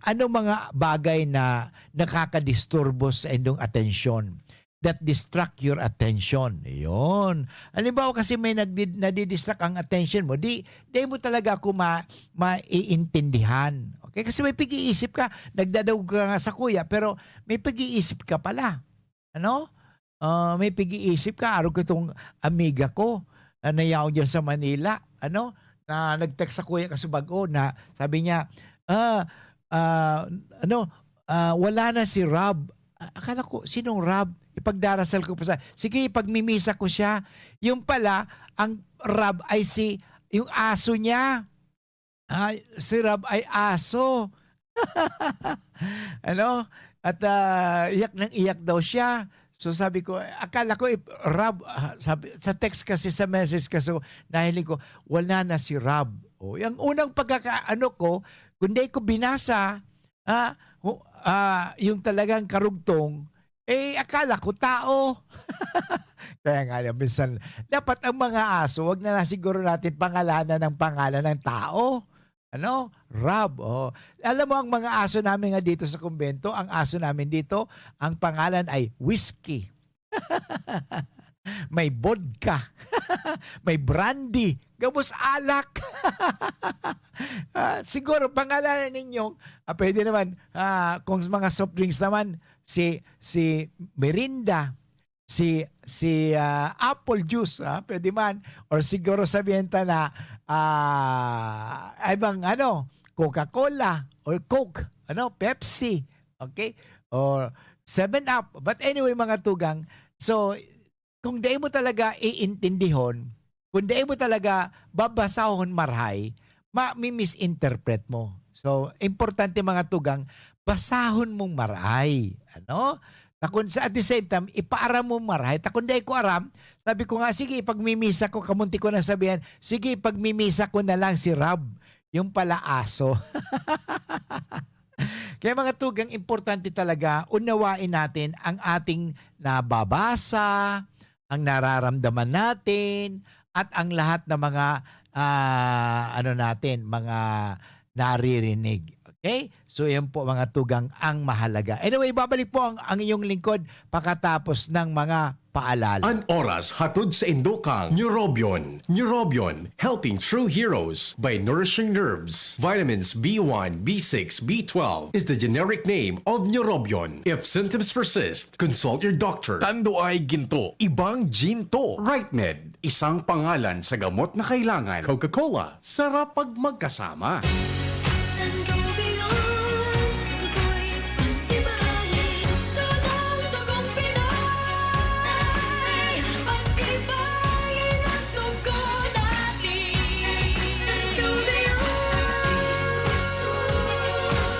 ano mga bagay na nakakadisturbo sa indong atensyon? That distract your attention. Yun. Halimbawa kasi may nagdi-, nadidistract ang attention mo, di, di mo talaga ako ma-, maiintindihan. Okay? Kasi may pag-iisip ka, nagdadangog ka nga sakuya, pero may pag-iisip ka pala. Ano? Ah, may pag-iisip ka, "Arog ko itong amiga ko. na nayaon diyan sa Manila, ano, na nag-text sa kuya kasi bago na sabi niya, ah, ah, ano, ah, "Wala na si Rob." A-, akala ko, "Sinong Rob?" Ipagdarasal ko pa sa, "Sige, ipagmimisa ko siya." Yung pala, ang Rob ay si, yung aso niya. Ah, si Rob ay aso. Ano? At, ah, iyak nang iyak daw siya. So sabi ko, akala ko, eh, Rob, ah, sabi, sa text kasi, sa message kasi, nahiling ko, wala na si Rob. Oh, yung unang pagkakaano ko, kundi ko binasa, ah, hu-, ah, yung talagang karugtong, eh, akala ko tao. Kaya nga, minsan, dapat ang mga aso, wag na lang siguro natin pangalanan ng pangalan ng tao. Ano? Rob. Oh. Alam mo, ang mga aso namin nga dito sa kumbento, ang aso namin dito, ang pangalan ay Whiskey. May vodka. May brandy. Gabos alak. Ah, siguro, pangalanan ninyo, ah, pwede naman, ah, kung mga soft drinks naman, si, si Mirinda, si, si, ah, apple juice, ah, pwede man. Or siguro sabihin ta na, ah, ay bang ano, Coca-Cola or Coke, ano, Pepsi, okay? Or Seven Up. But anyway, mga tugang, so, kung dai mo talaga iintindihon, kung dai mo talaga babasahon marahay, ma-, mi-misinterpret mo. So, importante, mga tugang, basahon mong marahay. Ano? Takon sa, at the same time, ipaaram mo marahay. Takon dai ko aram, sabi ko nga, "Sige, ipagmimisa ko." Kamunti ko na sabihan, "Sige, ipagmimisa ko na lang si Rob." Yung pala aso. Kaya, mga tugang, importante talaga, unawain natin ang ating nababasa, ang nararamdaman natin, at ang lahat ng mga, ah, ano natin, mga naririnig. Okay? So, yan po, mga tugang, ang mahalaga. Anyway, babalik po ang, ang inyong lingkod pakatapos ng mga paalala. An oras hatod sa indokang Neurobion. Neurobion, helping true heroes by nourishing nerves. Vitamins B one, B six, B twelve is the generic name of Neurobion. If symptoms persist, consult your doctor. Tando ay ginto, ibang ginto. Right Med, isang pangalan sa gamot na kailangan. Coca-Cola, sarap pag magkasama. Sangobion, ako'y pag-ibahin. Sunang dugong Pinoy, pag-ibahin ang dugo natin. Sangobion,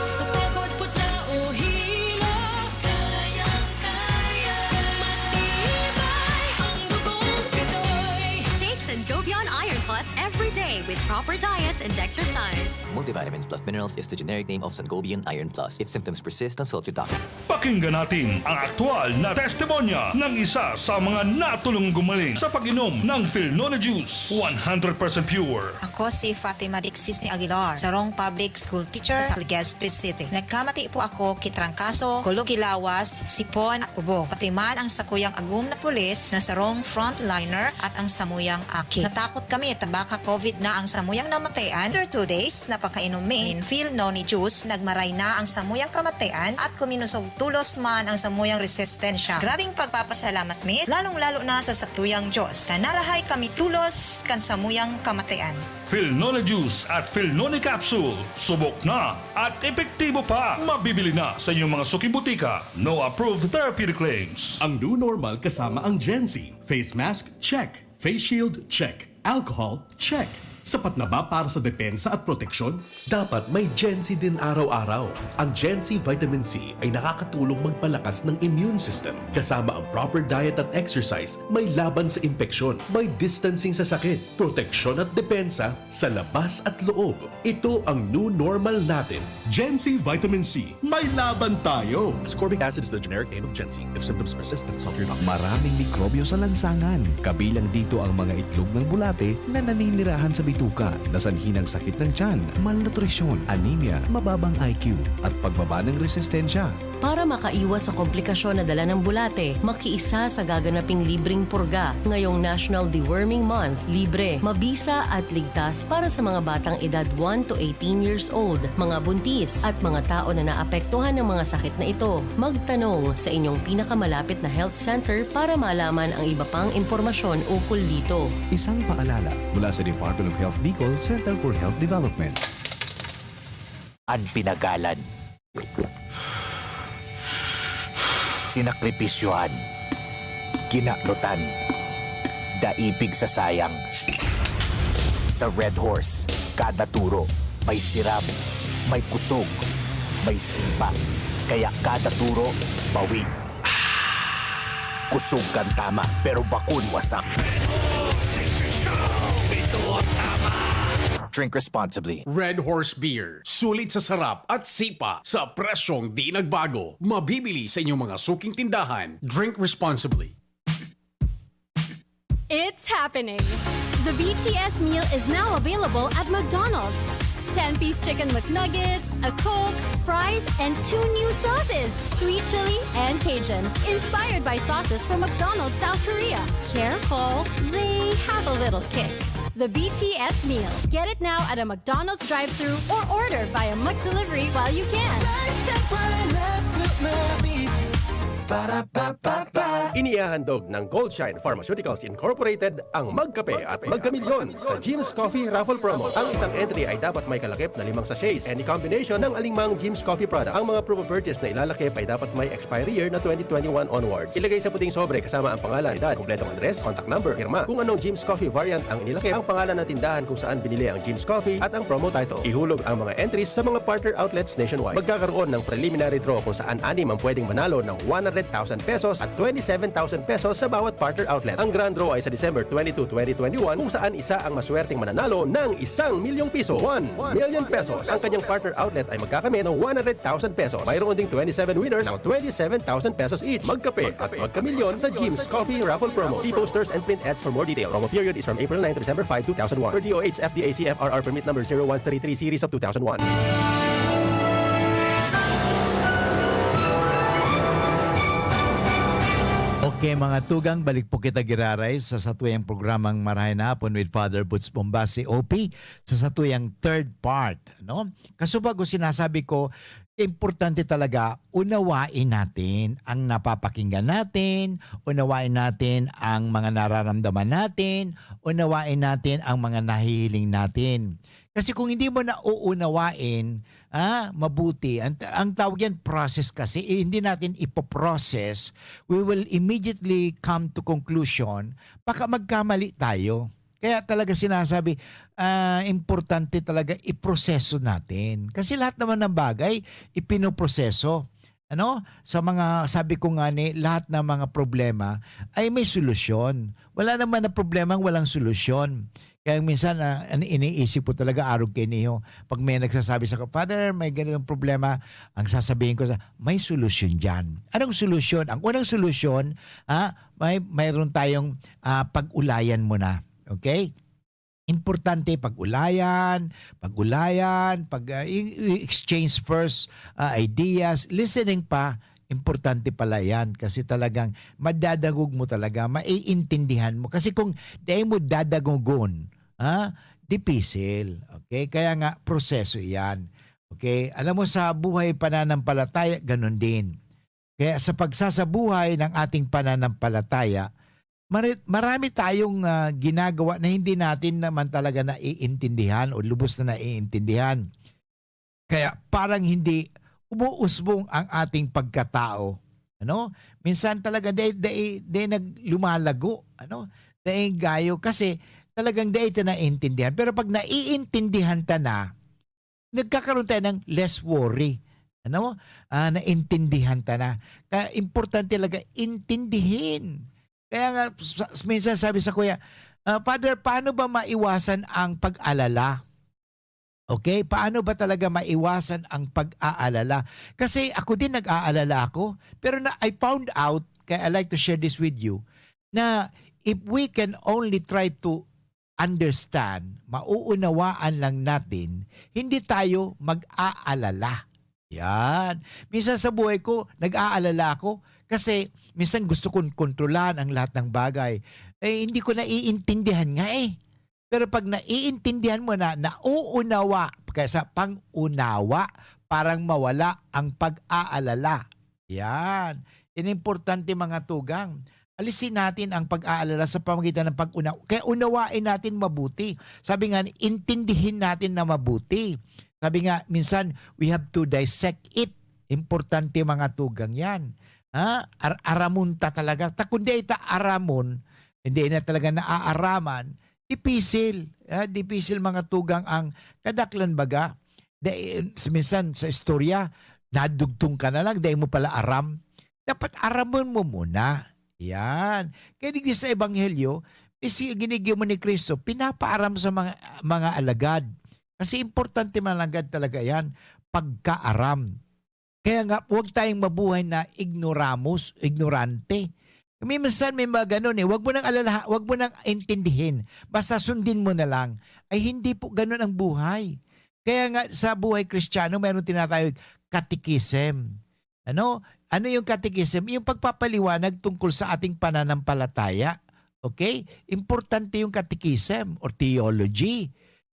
sa pagod, putla o hilo, kayang-kaya. Kung matibay ang dugong Pinoy. Take Sangobion Iron Plus every day with proper diet and exercise. Multivitamins plus minerals is the generic name of Sangobion Iron Plus. If symptoms persist, consult your doctor. Pakinggan natin ang aktual na testimonya ng isa sa mga natulong gumaling sa pag-inom ng Filnone Juice, one hundred percent pure. Ako si Fatima Dixis ni Aguilar, sarong public school teacher sa Legazpi City. Nagkamati po ako ki trangkaso, kulog ki lawas, sipon, ubo. Pati man ang sakuyang agom na pulis na sarong frontliner at ang samuyang aki. Natakot kami ta baka COVID na ang samuyang namatayan. After two days na pagkainom mi nin Filnone juice, nagmaray na ang samuyang kamatayan at kuminusog tolos man ang samuyang resistensya. Grabing pagpapasalamat mi, lalong-lalo na sa satuyang Diyos, na narahay kami tolos kan samuyang kamatayan. Filnone Juice at Filnone Capsule, subok na at epektibo pa. Mabibili na sa inyong mga suking butika. No approved therapeutic claims. Ang new normal kasama ang Gen Z. Face mask, check. Face shield, check. Alcohol, check. Sapat na ba para sa depensa at proteksyon? Dapat may Gen Z din araw-araw. Ang Gen Z Vitamin C ay nakakatulong magpalakas ng immune system. Kasama ang proper diet at exercise, may laban sa impeksyon, may distancing sa sakit, proteksyon at depensa sa labas at loob. Ito ang new normal natin. Gen Z Vitamin C, may laban tayo! Ascorbic acid is the generic name of Gen Z. If symptoms persist, consult your doctor. Maraming mikrobyo sa lansangan. Kabilang dito ang mga itlog ng bulate na naninirahan sa Tuka na sanhi ng sakit ng tiyan, malnutrisyon, anemia, mababang I Q, at pagbaba ng resistensya. Para makaiwas sa komplikasyon na dala ng bulate, makiisa sa gaganaping libreng purga ngayong National Deworming Month. Libre, mabisa at ligtas para sa mga batang edad one to eighteen years old, mga buntis, at mga tao na naapektuhan ng mga sakit na ito. Magtanong sa inyong pinakamalapit na health center para malaman ang iba pang impormasyon ukol dito. Isang paalala mula sa Department of Health Bicol, Center for Health Development. An pinagalan. Sinakripisyohan. Kinanutan. Daipig sa sayang. Sa Red Horse, kada turo may siram, may kusog, may sipa. Kaya kada turo, bawig. Kusog kan tama, pero bakun wasak. Drink responsibly. Red Horse Beer. Sulit sa sarap at sipa sa presyong di nagbago. Mabibili sa inyong mga suking tindahan. Drink responsibly. It's happening! The B T S meal is now available at McDonald's. Ten-piece chicken McNuggets, a Coke, fries, and two new sauces, sweet chili and Cajun, inspired by sauces from McDonald's South Korea. Careful, they have a little kick. The B T S meal. Get it now at a McDonald's drive-thru or order via McDelivery while you can. Sa Step Right Left to Mabi. Para pa pa pa. Inihahandog ng Goldshine Pharmaceuticals Incorporated ang Magkape at Magkamilyon sa Jim's Coffee Raffle Promo. Ang isang entry ay dapat may kalakip na limang sachets, any combination ng alinmang Jim's Coffee product. Ang mga proof of purchase na ilalakip ay dapat may expiry year na twenty twenty-one onwards. Ilagay sa puting sobre kasama ang pangalan, edad, kompletong address, contact number, pirma. Kung anong Jim's Coffee variant ang inilakip, ang pangalan ng tindahan kung saan binili ang Jim's Coffee at ang promo title. Ihulog ang mga entries sa mga partner outlets nationwide. Magkakaroon ng preliminary draw kung saan anim ang pwedeng manalo ng one hundred thousand pesos at twenty-seven thousand pesos sa bawat partner outlet. Ang grand draw ay sa December twenty-two, twenty twenty-one, kung saan isa ang maswerteng mananalo ng isang milyong piso, one million pesos. Ang kanyang partner outlet ay magkakamit ng one hundred thousand pesos. Mayroon ding twenty-seven winners ng twenty-seven thousand pesos each. Magkape at magkamilyon sa Jim's Coffee Raffle Promo. See posters and print ads for more details. Promo period is from April nine to December five, two thousand one. Per D O H F D A C F R R permit number zero one three three series of two thousand one. Okay, mga tugang, balik po kita giraray sa satuyang programang Marahay na Hapon with Father Boots Bombasi, O P, sa satuyang third part, no? Kasubag ko sinasabi ko, importante talaga unawain natin ang napapakinggan natin, unawain natin ang mga nararamdaman natin, unawain natin ang mga nahihiling natin. Kasi kung hindi mo na uunawain, ah, mabuti, ang, ang tawag yan process kasi, eh, hindi natin ipoprocess, we will immediately come to conclusion, baka magkamali tayo. Kaya talaga sinasabi, ah, importante talaga iproseso natin. Kasi lahat naman ng bagay, ipinoproseso. Ano? Sa mga, sabi ko nga ni, lahat ng mga problema ay may solusyon. Wala naman na problema ang walang solusyon. Kaya minsan, ah, an-, iniisip ko talaga, arog kaini, pag may nagsasabi sa, "Father, may ganitong problema," ang sasabihin ko sa, "May solusyon diyan." Anong solusyon? Ang unang solusyon, ah, may, mayroon tayong, ah, pag-ulayan muna. Okay? Importante pag-ulayan, pag-ulayan, pag, ah, i-, i-exchange first, ah, ideas, listening pa, importante pala yan kasi talagang madadangog mo talaga, maiintindihan mo. Kasi kung dai mo dadangogon, ah, dipisil. Okay? Kaya nga, proseso yan. Okay? Alam mo, sa buhay pananampalataya, ganun din. Kaya sa pagsasabuhay ng ating pananampalataya, mari-, marami tayong, ah, ginagawa na hindi natin naman talaga naiintindihan o lubos na naiintindihan. Kaya parang hindi umuusbong ang ating pagkatao, ano? Minsan talaga dai, dai, dai nag-, lumalago, ano? Dai gayo kasi talagang dai ta naiintindihan. Pero pag naiintindihan ta na, nagkakaroon tayo ng less worry. Ano? Ah, naintindihan ta na. Kaya importante talaga intindihin. Kaya nga, sa-, minsan sabi sa kuya, "Ah, Father, paano ba maiwasan ang pag-alala?" Okay? Paano ba talaga maiwasan ang pag-aalala? Kasi ako din nag-aalala ako, pero na, I found out, kaya I like to share this with you, na if we can only try to understand, mauunawaan lang natin, hindi tayo mag-aalala. Yan. Minsan sa buhay ko, nag-aalala ako kasi minsan gusto kong kontrolan ang lahat ng bagay. Eh, hindi ko naiintindihan nga eh. Pero pag naiintindihan mo na, nauunawa, kaya sa pang-unawa, parang mawala ang pag-aalala. Yan. Yan importante, mga tugang. Alisin natin ang pag-aalala sa pamagitan ng pag-unawa. Kaya unawain natin mabuti. Sabi nga, intindihin natin na mabuti. Sabi nga, minsan, we have to dissect it. Importante, mga tugang, yan. Ha? Ar- aramon ta talaga. Ta, kung di ta aramon, hindi na talaga naaaraman, dipisil. Ha? Dipisil, mga tugang, ang kadaklan baga. Dai, minsan sa istorya, nadugtong ka na lang, dai mo pala aram. Dapat aramon mo muna. Yan. Kaya digdi sa Ebanghelyo, isi-, ginigibo ni Cristo, pinapaaram sa mga, mga alagad. Kasi importante, mga alagad, talaga yan, pagkaaram. Kaya nga, huwag tayong mabuhay na ignoramus, ignorante. May minsan may mga ganun eh, wag mo nang alalaha-, wag mo nang intindihin. Basta sundin mo na lang. Ay, hindi po ganun ang buhay. Kaya nga sa buhay Kristiyano, mayroong tinatawag catechism. Ano? Ano yung catechism? Yung pagpapaliwanag tungkol sa ating pananampalataya. Okay? Importante yung catechism or theology.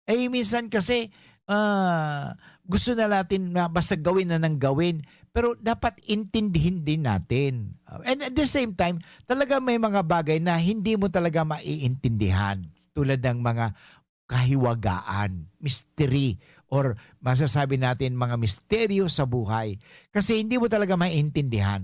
Eh, minsan kasi, ah, gusto na natin na basta gawin na ng gawin. Pero dapat intindihin din natin. And at the same time, talaga may mga bagay na hindi mo talaga maiintindihan. Tulad ng mga kahiwagaan, mystery, or masasabi natin mga misteryo sa buhay. Kasi hindi mo talaga maiintindihan.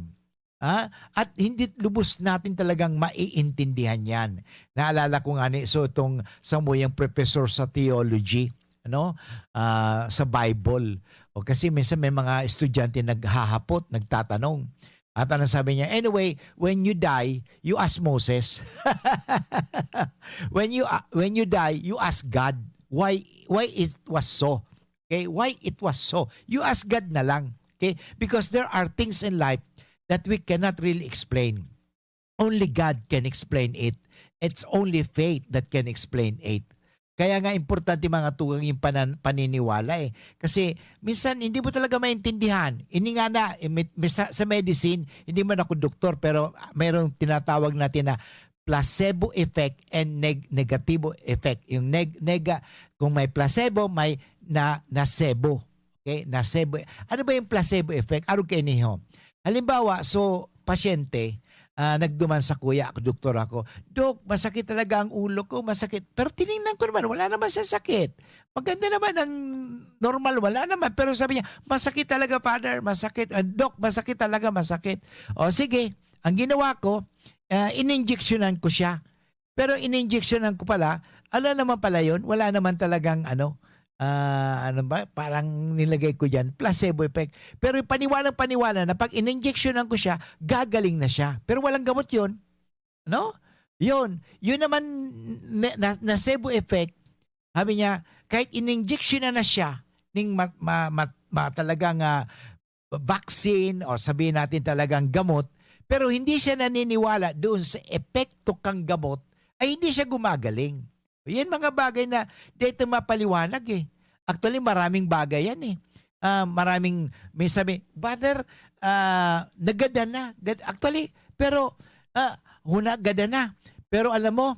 Ha? At hindi lubos natin talagang maiintindihan yan. Naalala ko nga ni, so itong samuyang professor sa theology, ano, ah, sa Bible. O kasi minsan may mga estudyante naghahapot, nagtatanong. At ano sabi niya, "Anyway, when you die, you ask Moses." When you, ah, when you die, you ask God. Why, why it was so? Okay? Why it was so? You ask God na lang. Okay? Because there are things in life that we cannot really explain. Only God can explain it. It's only faith that can explain it. Kaya nga importante, mga tugang, yung panan-, paniniwala eh. Kasi minsan hindi mo talaga maintindihan. Ini nga na, eh, may, may sa, sa medicine, hindi man ako doktor, pero mayroong tinatawag natin na placebo effect and neg-, negatibo effect. Yung neg-, nega-, kung may placebo, may na, nocebo. Okay? Nocebo. Ano ba yung placebo effect? Arog kaini ho. Halimbawa, so, pasyente, ah, nagduman sakuya, doktor ako, "Dok, masakit talaga ang ulo ko, masakit." Pero tiningnan ko naman, wala naman sa sakit. Maganda naman ang normal, wala naman. Pero sabi niya, "Masakit talaga, Father, masakit. Ah, Dok, masakit talaga, masakit." O sige, ang ginawa ko, ah, ininjeksyonan ko siya. Pero ininjeksyonan ko pala, ala naman pala yun, wala naman talagang ano, ah, ano ba, parang nilagay ko diyan, placebo effect. Pero yung paniwalang-paniwala na pag ininjeksyonan ko siya, gagaling na siya. Pero walang gamot yun. No? Yun. Yun naman, na, na, nocebo effect, sabi niya, kahit ininjeksyonan na siya, ning ma, ma, ma, ma, talagang, ah, vaccine or sabihin natin talagang gamot, pero hindi siya naniniwala doon sa epekto kang gamot, ay hindi siya gumagaling. Yan mga bagay na dito mapaliwanag eh. Actually, maraming bagay yan eh. Ah, maraming may sabi, "Brother, ah, nagadan na." Gad-, actually, pero, ah, huna, gadan na. Pero alam mo,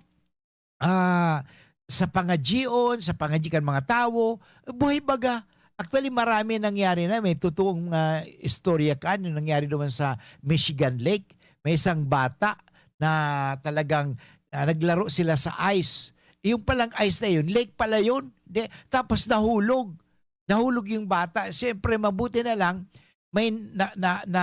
ah, sa pangadyion, sa pangadyi kan mga tawo, buhay baga. Actually, marami nangyari na. May totoong, ah, istorya kan, yung nangyari naman sa Michigan Lake. May isang bata na talagang, ah, naglaro sila sa ice. Yung palang ice na yun, lake pala yun. Di, tapos nahulog. Nahulog yung bata. Siyempre, mabuti na lang, may na, na, na,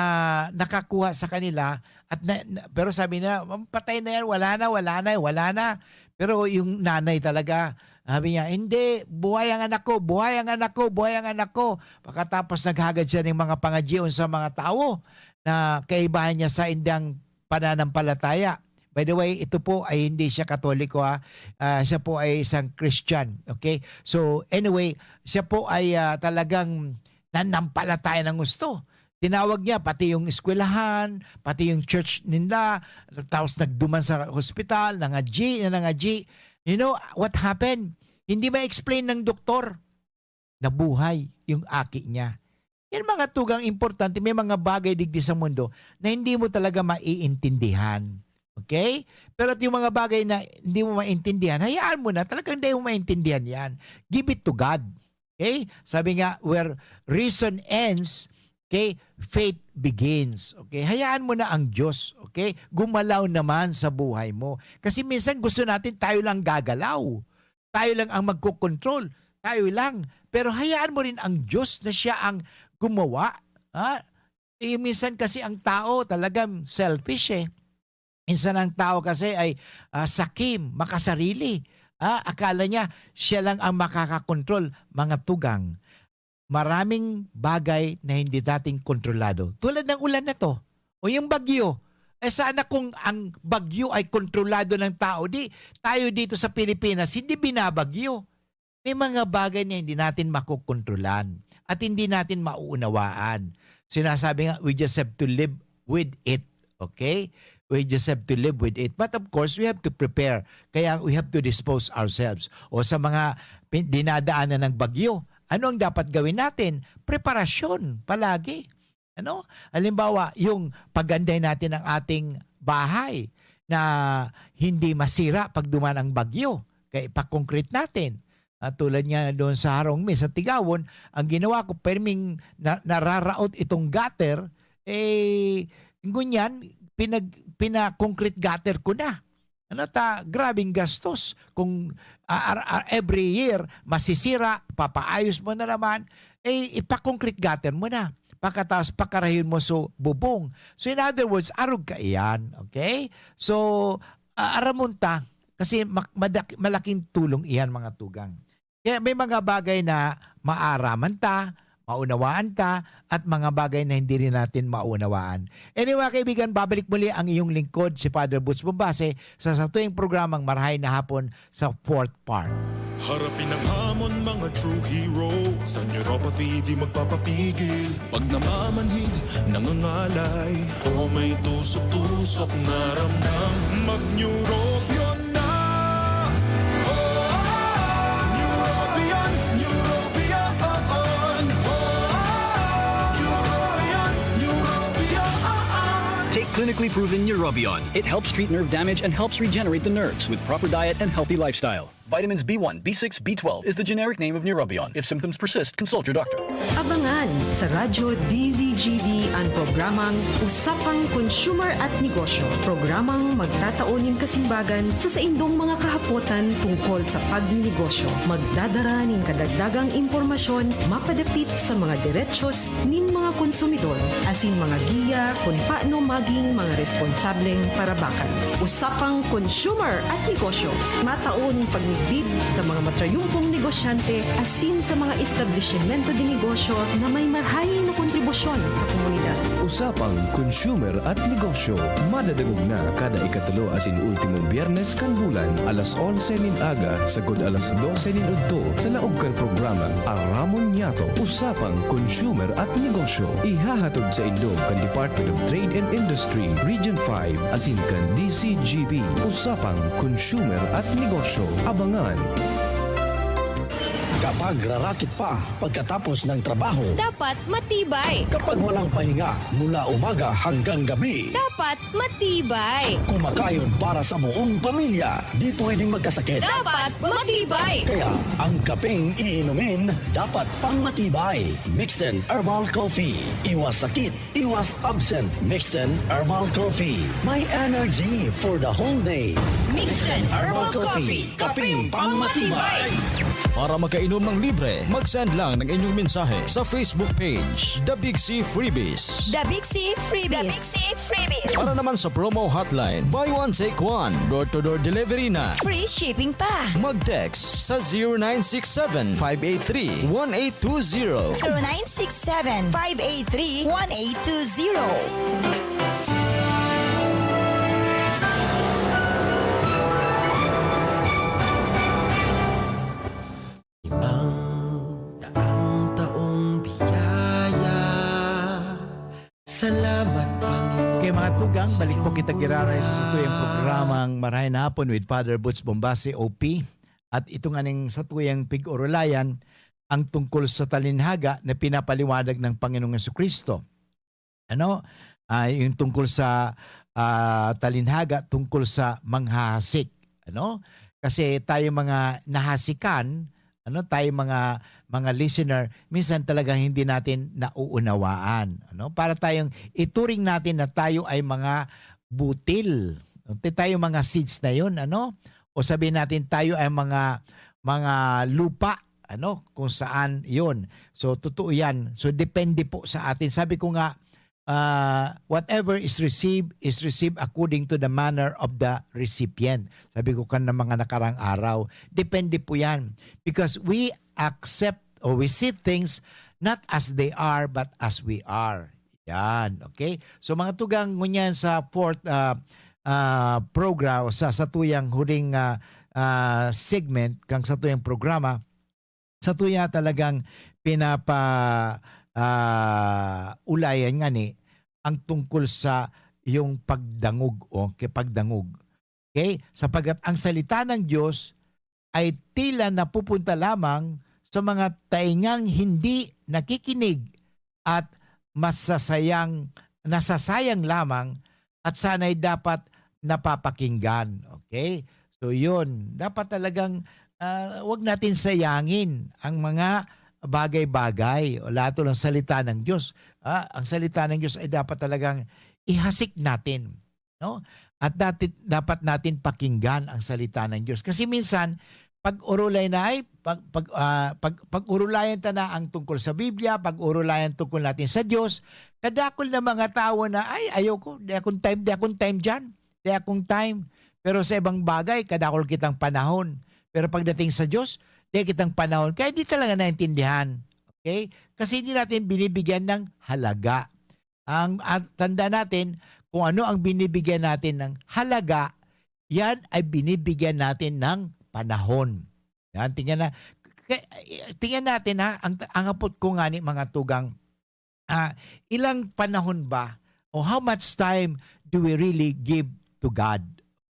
nakakuha sa kanila. At na, na, pero sabi na, "Patay na yan, wala na, wala na, wala na." Pero yung nanay talaga, sabi niya, "Hindi, buhay ang anak ko, buhay ang anak ko, buhay ang anak ko." Pagkatapos naghagad siya ng mga pangadyion sa mga tawo na kaibahan niya sa indang pananampalataya. By the way, ito po ay hindi siya Katoliko, ha. Ah, siya po ay isang Christian. Okay? So, anyway, siya po ay, ah, talagang nanampalataya ng gusto. Tinawag niya pati yung eskwelahan, pati yung church nila, tapos nagduman sa hospital, nangadyi, na nangadyi. You know what happened? Hindi ma-explain ng doktor. Nabuhay yung aki niya. Yan mga tugang importante. May mga bagay digdi sa mundo na hindi mo talaga maiintindihan. Okay? Pero at yung mga bagay na hindi mo maintindihan, hayaan mo na. Talagang hindi mo maintindihan yan. Give it to God. Okay? Sabi nga, "Where reason ends, okay, faith begins." Okay? Hayaan mo na ang Diyos. Okay? Gumalaw naman sa buhay mo. Kasi minsan gusto natin tayo lang gagalaw. Tayo lang ang magkokontrol. Tayo lang. Pero hayaan mo rin ang Diyos na siya ang gumawa. Ha? Eh, minsan kasi ang tao talagang selfish eh. Minsan ang tao kasi ay, ah, sakim, makasarili. Ah, akala niya siya lang ang makakakontrol. Mga tugang, maraming bagay na hindi natin kontrolado. Tulad ng ulan na 'to, o yung bagyo. Eh, sana kung ang bagyo ay kontrolado ng tao, di tayo dito sa Pilipinas hindi binabagyo. May mga bagay na hindi natin makokontrolan at hindi natin mauunawaan. Sinasabi nga, we just have to live with it. Okay? We just have to live with it. But of course, we have to prepare. Kaya we have to dispose ourselves. O sa mga pin-, dinadaanan ng bagyo, ano ang dapat gawin natin? Preparasyon palagi. Ano? Halimbawa, yung pagandahin natin ang ating bahay na hindi masira pag duman ang bagyo. Kaya ipa-concrete natin. At tulad nga doon sa Harong Mi, sa Tigawon, ang ginawa ko, perming na-, nararaot itong gutter, eh, ngunyan, pinag-, pina-concrete gutter ko na. Ano ta, grabing gastos. Kung, ah, ar-, ar-, every year, masisira, papaayos mo na naman, eh, ipa-concrete gutter mo na. Pagkatapos, pakarayon mo so bubong. So, in other words, arog ka iyan. Okay? So, ah, aramon ta, kasi mak-, madak-, malaking tulong iyan, mga tugang. Kaya may mga bagay na maaraman ta, maunawaan ta, at mga bagay na hindi rin natin maunawaan. Anyway, mga kaibigan, babalik muli ang iyong lingkod, si Father Boots Bombase, sa satuing programang Marahay na Hapon sa fourth part. Harapin ang hamon, mga true hero. Sa neuropathy, di magpapapigil. Pag namamanhid, nangangalay, o may tusok-tusok na ramdam, mag-Neurobion na! Oh, Neurobion, Neurobion, oh, oh. Neurobion, Neurobion, oh, oh. Take clinically proven Neurobion. It helps treat nerve damage and helps regenerate the nerves with proper diet and healthy lifestyle. Vitamins B one, B six, B twelve is the generic name of Neurobion. If symptoms persist, consult your doctor. Abangan sa Radyo D Z G B an programang Usapang Consumer at Negosyo. Programang magtatao nin kasimbagan sa saindong mga kahapotan tungkol sa pagninegosyo. Magdadara nin kadagdagang impormasyon mapadapit sa mga derechos nin mga konsumidor, asin mga giya kun paano maging mga responsableng parabakan. Usapang Consumer at Negosyo. Matao nin pagmidbid sa mga matrayumpong negosyante asin sa mga establisimento de negosyo na may marahay na kontribusyon sa komunidad. Usapang Consumer at Negosyo, madadangog na kada ikatulo asin ultimong Biyernes kan bulan, alas onse nin aga sagkod alas dose nin udto, sa laog kan programang Aramon Niyato, Usapang Consumer at Negosyo. Ihahatod saindo kan Department of Trade and Industry, Region five, asin kan D Z G B, Usapang Consumer at Negosyo. Abangan! Kapag rarakit pa pagkatapos ng trabaho, Dapat matibay. Kapag walang pahinga mula umaga hanggang gabi, Dapat matibay. Kumakayod para sa buong pamilya, di pwedeng magkasakit. Dapat matibay. Kaya ang kapeng iinumin dapat pangmatibay. Mixten Herbal Coffee. Iwas sakit, iwas absent. Mixten Herbal Coffee. May energy for the whole day. Mixten Herbal Coffee. Kapeng pangmatibay. Para makainom ng libre, mag-send lang ng inyong mensahe sa Facebook page, The Big C Freebies. The Big C Freebies. Para naman sa promo hotline, buy one, take one. Door-to-door delivery na. Free shipping pa. Mag-text sa zero nine six seven, five eight three, one eight two zero. Zero nine six seven, five eight three, one eight two zero. Ang taang-taong biyaya. Salamat, Panginoon. Okay, mga Tugang, balik po kita giraray sa satuyang programang Marahay na Hapon with Father Butch Bombase, O P. At ito nga ning satuyang pig-orolayan, ang tungkol sa talinhaga na pinapaliwanag ng Panginoong Jesucristo. Ano? Ah, yung tungkol sa, ah, talinhaga, tungkol sa manghahasik. Ano? Kasi tayo mga nahasikan, ano, tayo mga, mga listener, minsan talagang hindi natin nauunawaan. Ano? Para tayong ituring natin na tayo ay mga butil. Tayo mga seeds na yun, ano? O sabihin natin tayo ay mga, mga lupa, ano, kung saan yun. So, totoo yan. So, depende po sa atin. Sabi ko nga, ah, whatever is received is received according to the manner of the recipient. Sabi ko kan mga nakarang araw, depende po yan. Because we accept or we see things not as they are, but as we are. Yan, okay? So, mga tugang, ngunyan sa fourth, ah, ah, program, sa, sa tuyang huling, ah, ah, segment, kang sa tuyang programa, sa tuya talagang pinapa, ah, ulayan nga ni ang tungkol sa yung pagdangog o kipagdangog. Okay? Sapagkat ang salita ng Diyos ay tila napupunta lamang sa mga taingang hindi nakikinig at masasayang, nasasayang lamang at sana'y dapat napapakinggan. Okay? So yun, dapat talagang, ah, wag natin sayangin ang mga bagay-bagay o lahat ng salita ng Diyos. Ah, ang salita ng Diyos ay dapat talagang ihasik natin, no? At dati, dapat natin pakinggan ang salita ng Diyos. Kasi minsan, pag-orolay na ay, pag, pag, ah, pag, pag-orolayan ta na ang tungkol sa Biblia, pag-orolayan tungkol natin sa Diyos, kadakol na mga tawo na, "Ay, ayaw ko, di akong time, di akong time diyan. Di akong time." Pero sa ibang bagay, kadakol kitang panahon. Pero pagdating sa Diyos, di kitang panahon. Kaya di talaga naintindihan. Okay? Kasi hindi natin binibigyan ng halaga. Ang, ang tanda natin, kung ano ang binibigyan natin ng halaga, yan ay binibigyan natin ng panahon. Yan, tingnan na, kaya, tingnan natin ha, ang, ang hapot ko nga ni mga tugang, ah, ilang panahon ba o how much time do we really give to God?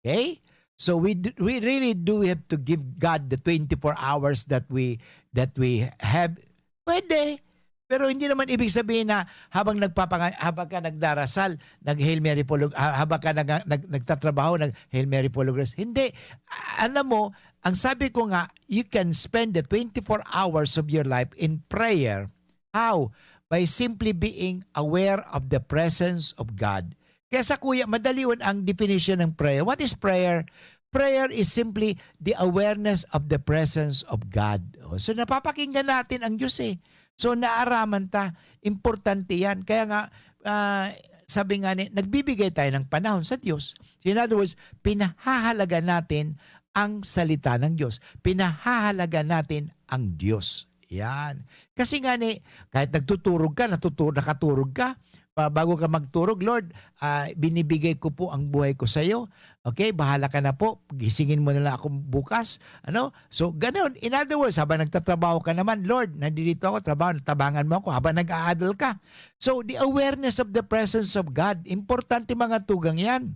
Okay? So we d- we really do have to give God the twenty-four hours that we that we have. Pwede. Pero hindi naman ibig sabihin na habang nagpapanga- habang ka nagdarasal, nag Hail Mary full of, ha- habang ka nag, nag, nagtatrabaho, nag Hail Mary full of grace. Hindi. A- Alam mo, ang sabi ko nga, you can spend the twenty-four hours of your life in prayer. How? By simply being aware of the presence of God. Kaya sa kuya, madaliwan ang definition ng prayer. What is prayer? Prayer is simply the awareness of the presence of God. Oh, so napapakinggan natin ang Diyos eh. So naaraman ta, importante yan. Kaya nga, ah, sabi nga ni, nagbibigay tayo ng panahon sa Diyos. So in other words, pinahahalaga natin ang salita ng Diyos. Pinahahalaga natin ang Diyos. Yan. Kasi nga ni, kahit nagtuturog ka, natutu- nakaturog ka, pa- bago ka magturog, "Lord, ah, binibigay ko po ang buhay ko sa iyo. Okay, bahala ka na po. Gisingin mo na lang ako bukas." Ano? So, ganun. In other words, habang nagtatrabaho ka naman, "Lord, nandito ako, trabaho, tabangan mo ako." Habang nag-aadal ka. So, the awareness of the presence of God, importante mga tugang yan.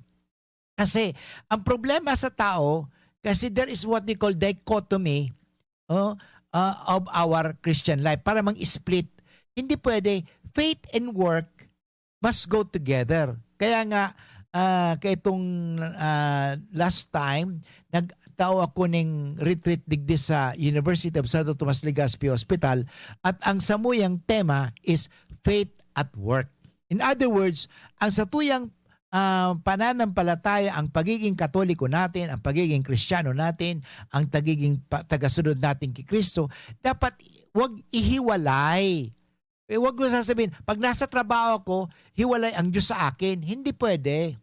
Kasi, ang problema sa tao, kasi there is what we call dichotomy, oh, ah, of our Christian life. Para mang split, hindi pwede. Faith and work must go together. Kaya nga, ah, kaitong, ah, last time, nagtao ako ning retreat digdi sa University of Santo Tomas Legazpi Hospital, at ang samuyang tema is faith at work. In other words, ang satuyang, ah, pananampalataya, ang pagiging Katoliko natin, ang pagiging Kristiyano natin, ang tagiging pa- tagasunod natin kay Kristo, dapat wag ihiwalay. Eh, wag mo sasabihin, "Pag nasa trabaho ako, hiwalay ang Diyos sa akin." Hindi pwede.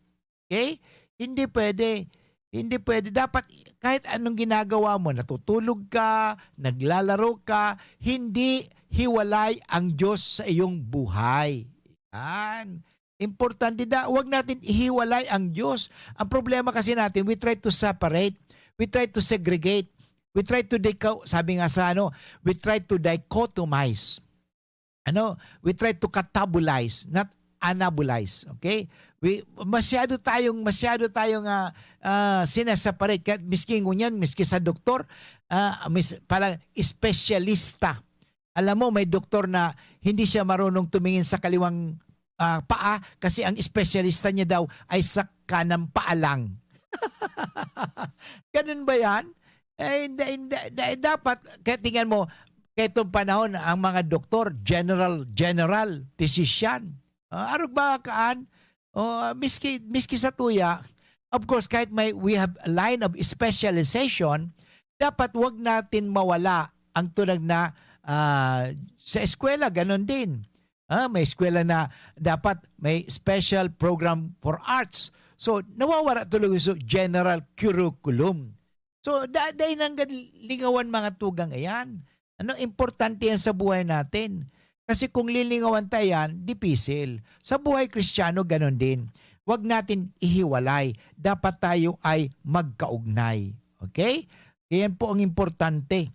Okay? Hindi pwede. Hindi pwede. Dapat kahit anong ginagawa mo, natutulog ka, naglalaro ka, hindi hiwalay ang Diyos sa iyong buhay. Yan. Importante da, wag natin ihiwalay ang Diyos. Ang problema kasi natin, we try to separate, we try to segregate, we try to dico-, sabi nga sa ano, we try to dichotomize. Ano, we try to catabolize, not anabulize. Okay? We, masyado tayong, masyado tayong, ah, ah, sinaseparate. Kaya miski ngunyan, miski sa doktor, ah, mis-, parang espesyalista. Alam mo, may doktor na hindi siya marunong tumingin sa kaliwang, ah, paa kasi ang espesyalista niya daw ay sa kanang paa lang. Ganun ba yan? Eh, hindi, hindi, da-, dapat, kaya tingnan mo, kaya itong panahon, ang mga doktor, general, general, physician. Ah, arog ba kaan? O, miski, miski sa tuya, of course, kahit may, we have a line of specialization, dapat wag natin mawala ang tunag na, ah, sa eskwela, ganon din. Ah, may eskwela na dapat may special program for arts. So, nawawala tuloy sa general curriculum. So, da-, dai nanggad lingawan mga tugang iyan. Ano, importante yan sa buhay natin. Kasi kung lilingawan ta yan, dipisil. Sa buhay Kristiyano, ganon din. Wag natin ihiwalay. Dapat tayo ay magkaugnay. Okay? Kaya yan po ang importante.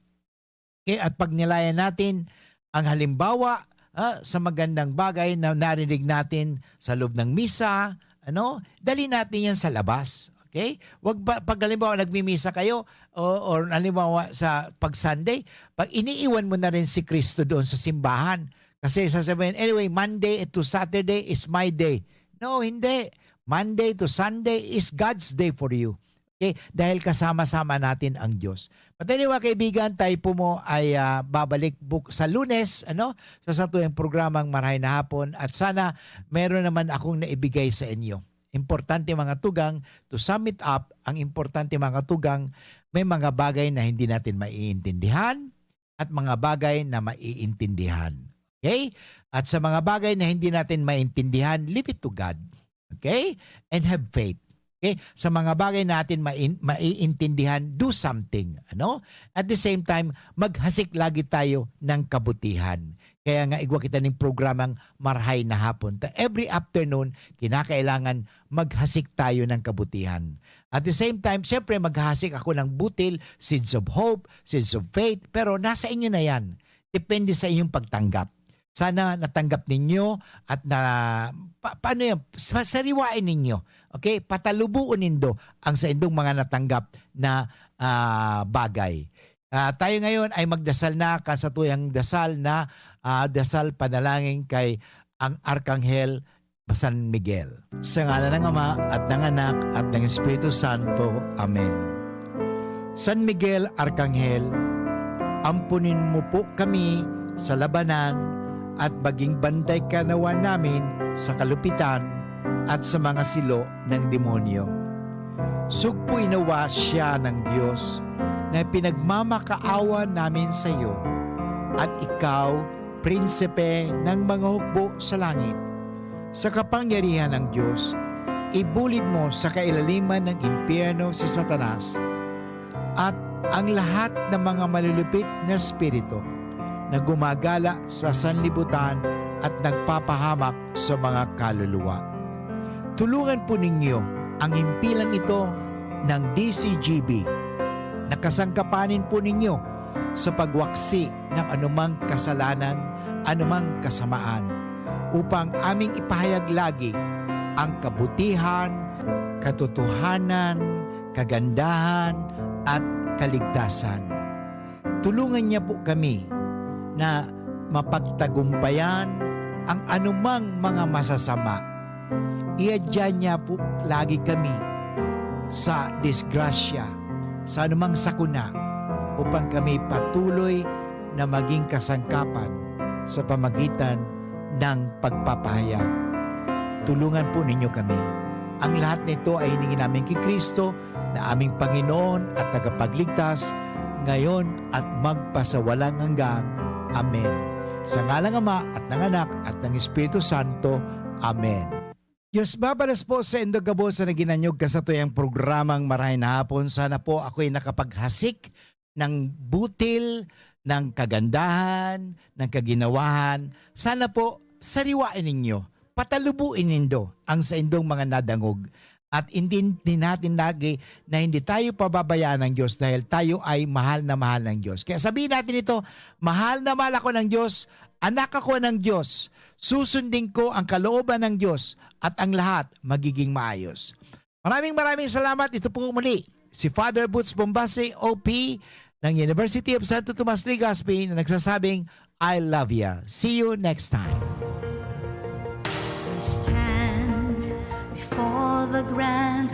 Okay? At pagnilayan natin ang halimbawa, ah, sa magandang bagay na narinig natin sa loob ng misa, ano, dali natin yan sa labas. Okay? Wag ba, pag halimbawa nagmimisa kayo, o, or halimbawa sa pag Sunday, pag iniiwan mo na rin si Kristo doon sa simbahan. Kasi sasabihin, "Anyway, Monday to Saturday is my day." No, hindi. Monday to Sunday is God's day for you. Okay? Dahil kasama-sama natin ang Diyos. But anyway, mga kaibigan, tayo po mo ay, ah, babalik buk-, sa Lunes, ano, sa satuyang programang Marahay na Hapon. At sana meron naman akong naibigay sa inyo. Importante, mga tugang, to sum it up, ang importante, mga tugang, may mga bagay na hindi natin maiintindihan at mga bagay na maiintindihan. Okay? At sa mga bagay na hindi natin maintindihan, leave it to God. Okay? And have faith. Okay? Sa mga bagay natin main-, maiintindihan, do something. Ano? At the same time, maghasik lagi tayo ng kabutihan. Kaya nga, igwa kita ning programang Marahay na Hapon. Ta every afternoon, kinakailangan maghasik tayo ng kabutihan. At the same time, siyempre, maghahasik ako ng butil, seeds of hope, seeds of faith, pero nasa inyo na yan. Depende sa inyong pagtanggap. Sana natanggap ninyo at na, pa-, paano yan? Sa-, sariwain ninyo. Okay? Patalubuon nindo ang saindong mga natanggap na, ah, bagay. Ah, tayo ngayon ay magdasal na, kasatuyang dasal na, ah, dasal panalangin kay ang Arkanghel San Miguel. Sa ngalan ng Ama, at ng Anak, at ng Espiritu Santo. Amen. San Miguel Arkanghel, ampunin mo po kami sa labanan at maging bantay ka nawa namin sa kalupitan at sa mga silo ng demonyo. Sugpuin nawa siya ng Diyos na pinagmamakaawa namin sa iyo, at ikaw, prinsipe ng mga hukbo sa langit. Sa kapangyarihan ng Diyos, ibulid mo sa kailaliman ng impyerno si Satanas at ang lahat ng mga malulupit na espiritu na gumagala sa sanlibutan at nagpapahamak sa mga kaluluwa. Tulungan po ninyo ang himpilang ito ng D C G B. Nakasangkapanin po ninyo sa pagwaksi ng anumang kasalanan, anumang kasamaan, upang aming ipahayag lagi ang kabutihan, katotohanan, kagandahan, at kaligtasan. Tulungan niya po kami na mapagtagumpayan ang anumang mga masasama. Iadya niya po lagi kami sa disgrasya, sa anumang sakuna, upang kami patuloy na maging kasangkapan sa pamagitan ng pagpapahayag. Tulungan po ninyo kami. Ang lahat nito ay hiningi namin kay Kristo na aming Panginoon at Tagapagligtas, ngayon at magpasawalang hanggan. Amen. Sa ngalang Ama at ng Anak at ng Espiritu Santo. Amen. Diyos mabalas po sa indo gabos na ginanyog ka sa tuyang programang Marahay na Hapon. Sana po ako'y nakapaghasik ng butil, ng kagandahan, ng kaginawahan. Sana po sariwain ninyo, patalubuin nindo ang saindong mga nadangog. At intindihin natin lagi na hindi tayo pababayaan ng Diyos dahil tayo ay mahal na mahal ng Diyos. Kaya sabihin natin ito, "Mahal na mahal ako ng Diyos Anak ako ng Diyos. Susundin ko ang kalooban ng Diyos at ang lahat magiging maayos. Maraming maraming salamat. Ito po muli si Father Boots Bombase, O P ng University of Santo Tomas Legazpi na nagsasabing, "I love ya." See you next time. We stand before the grand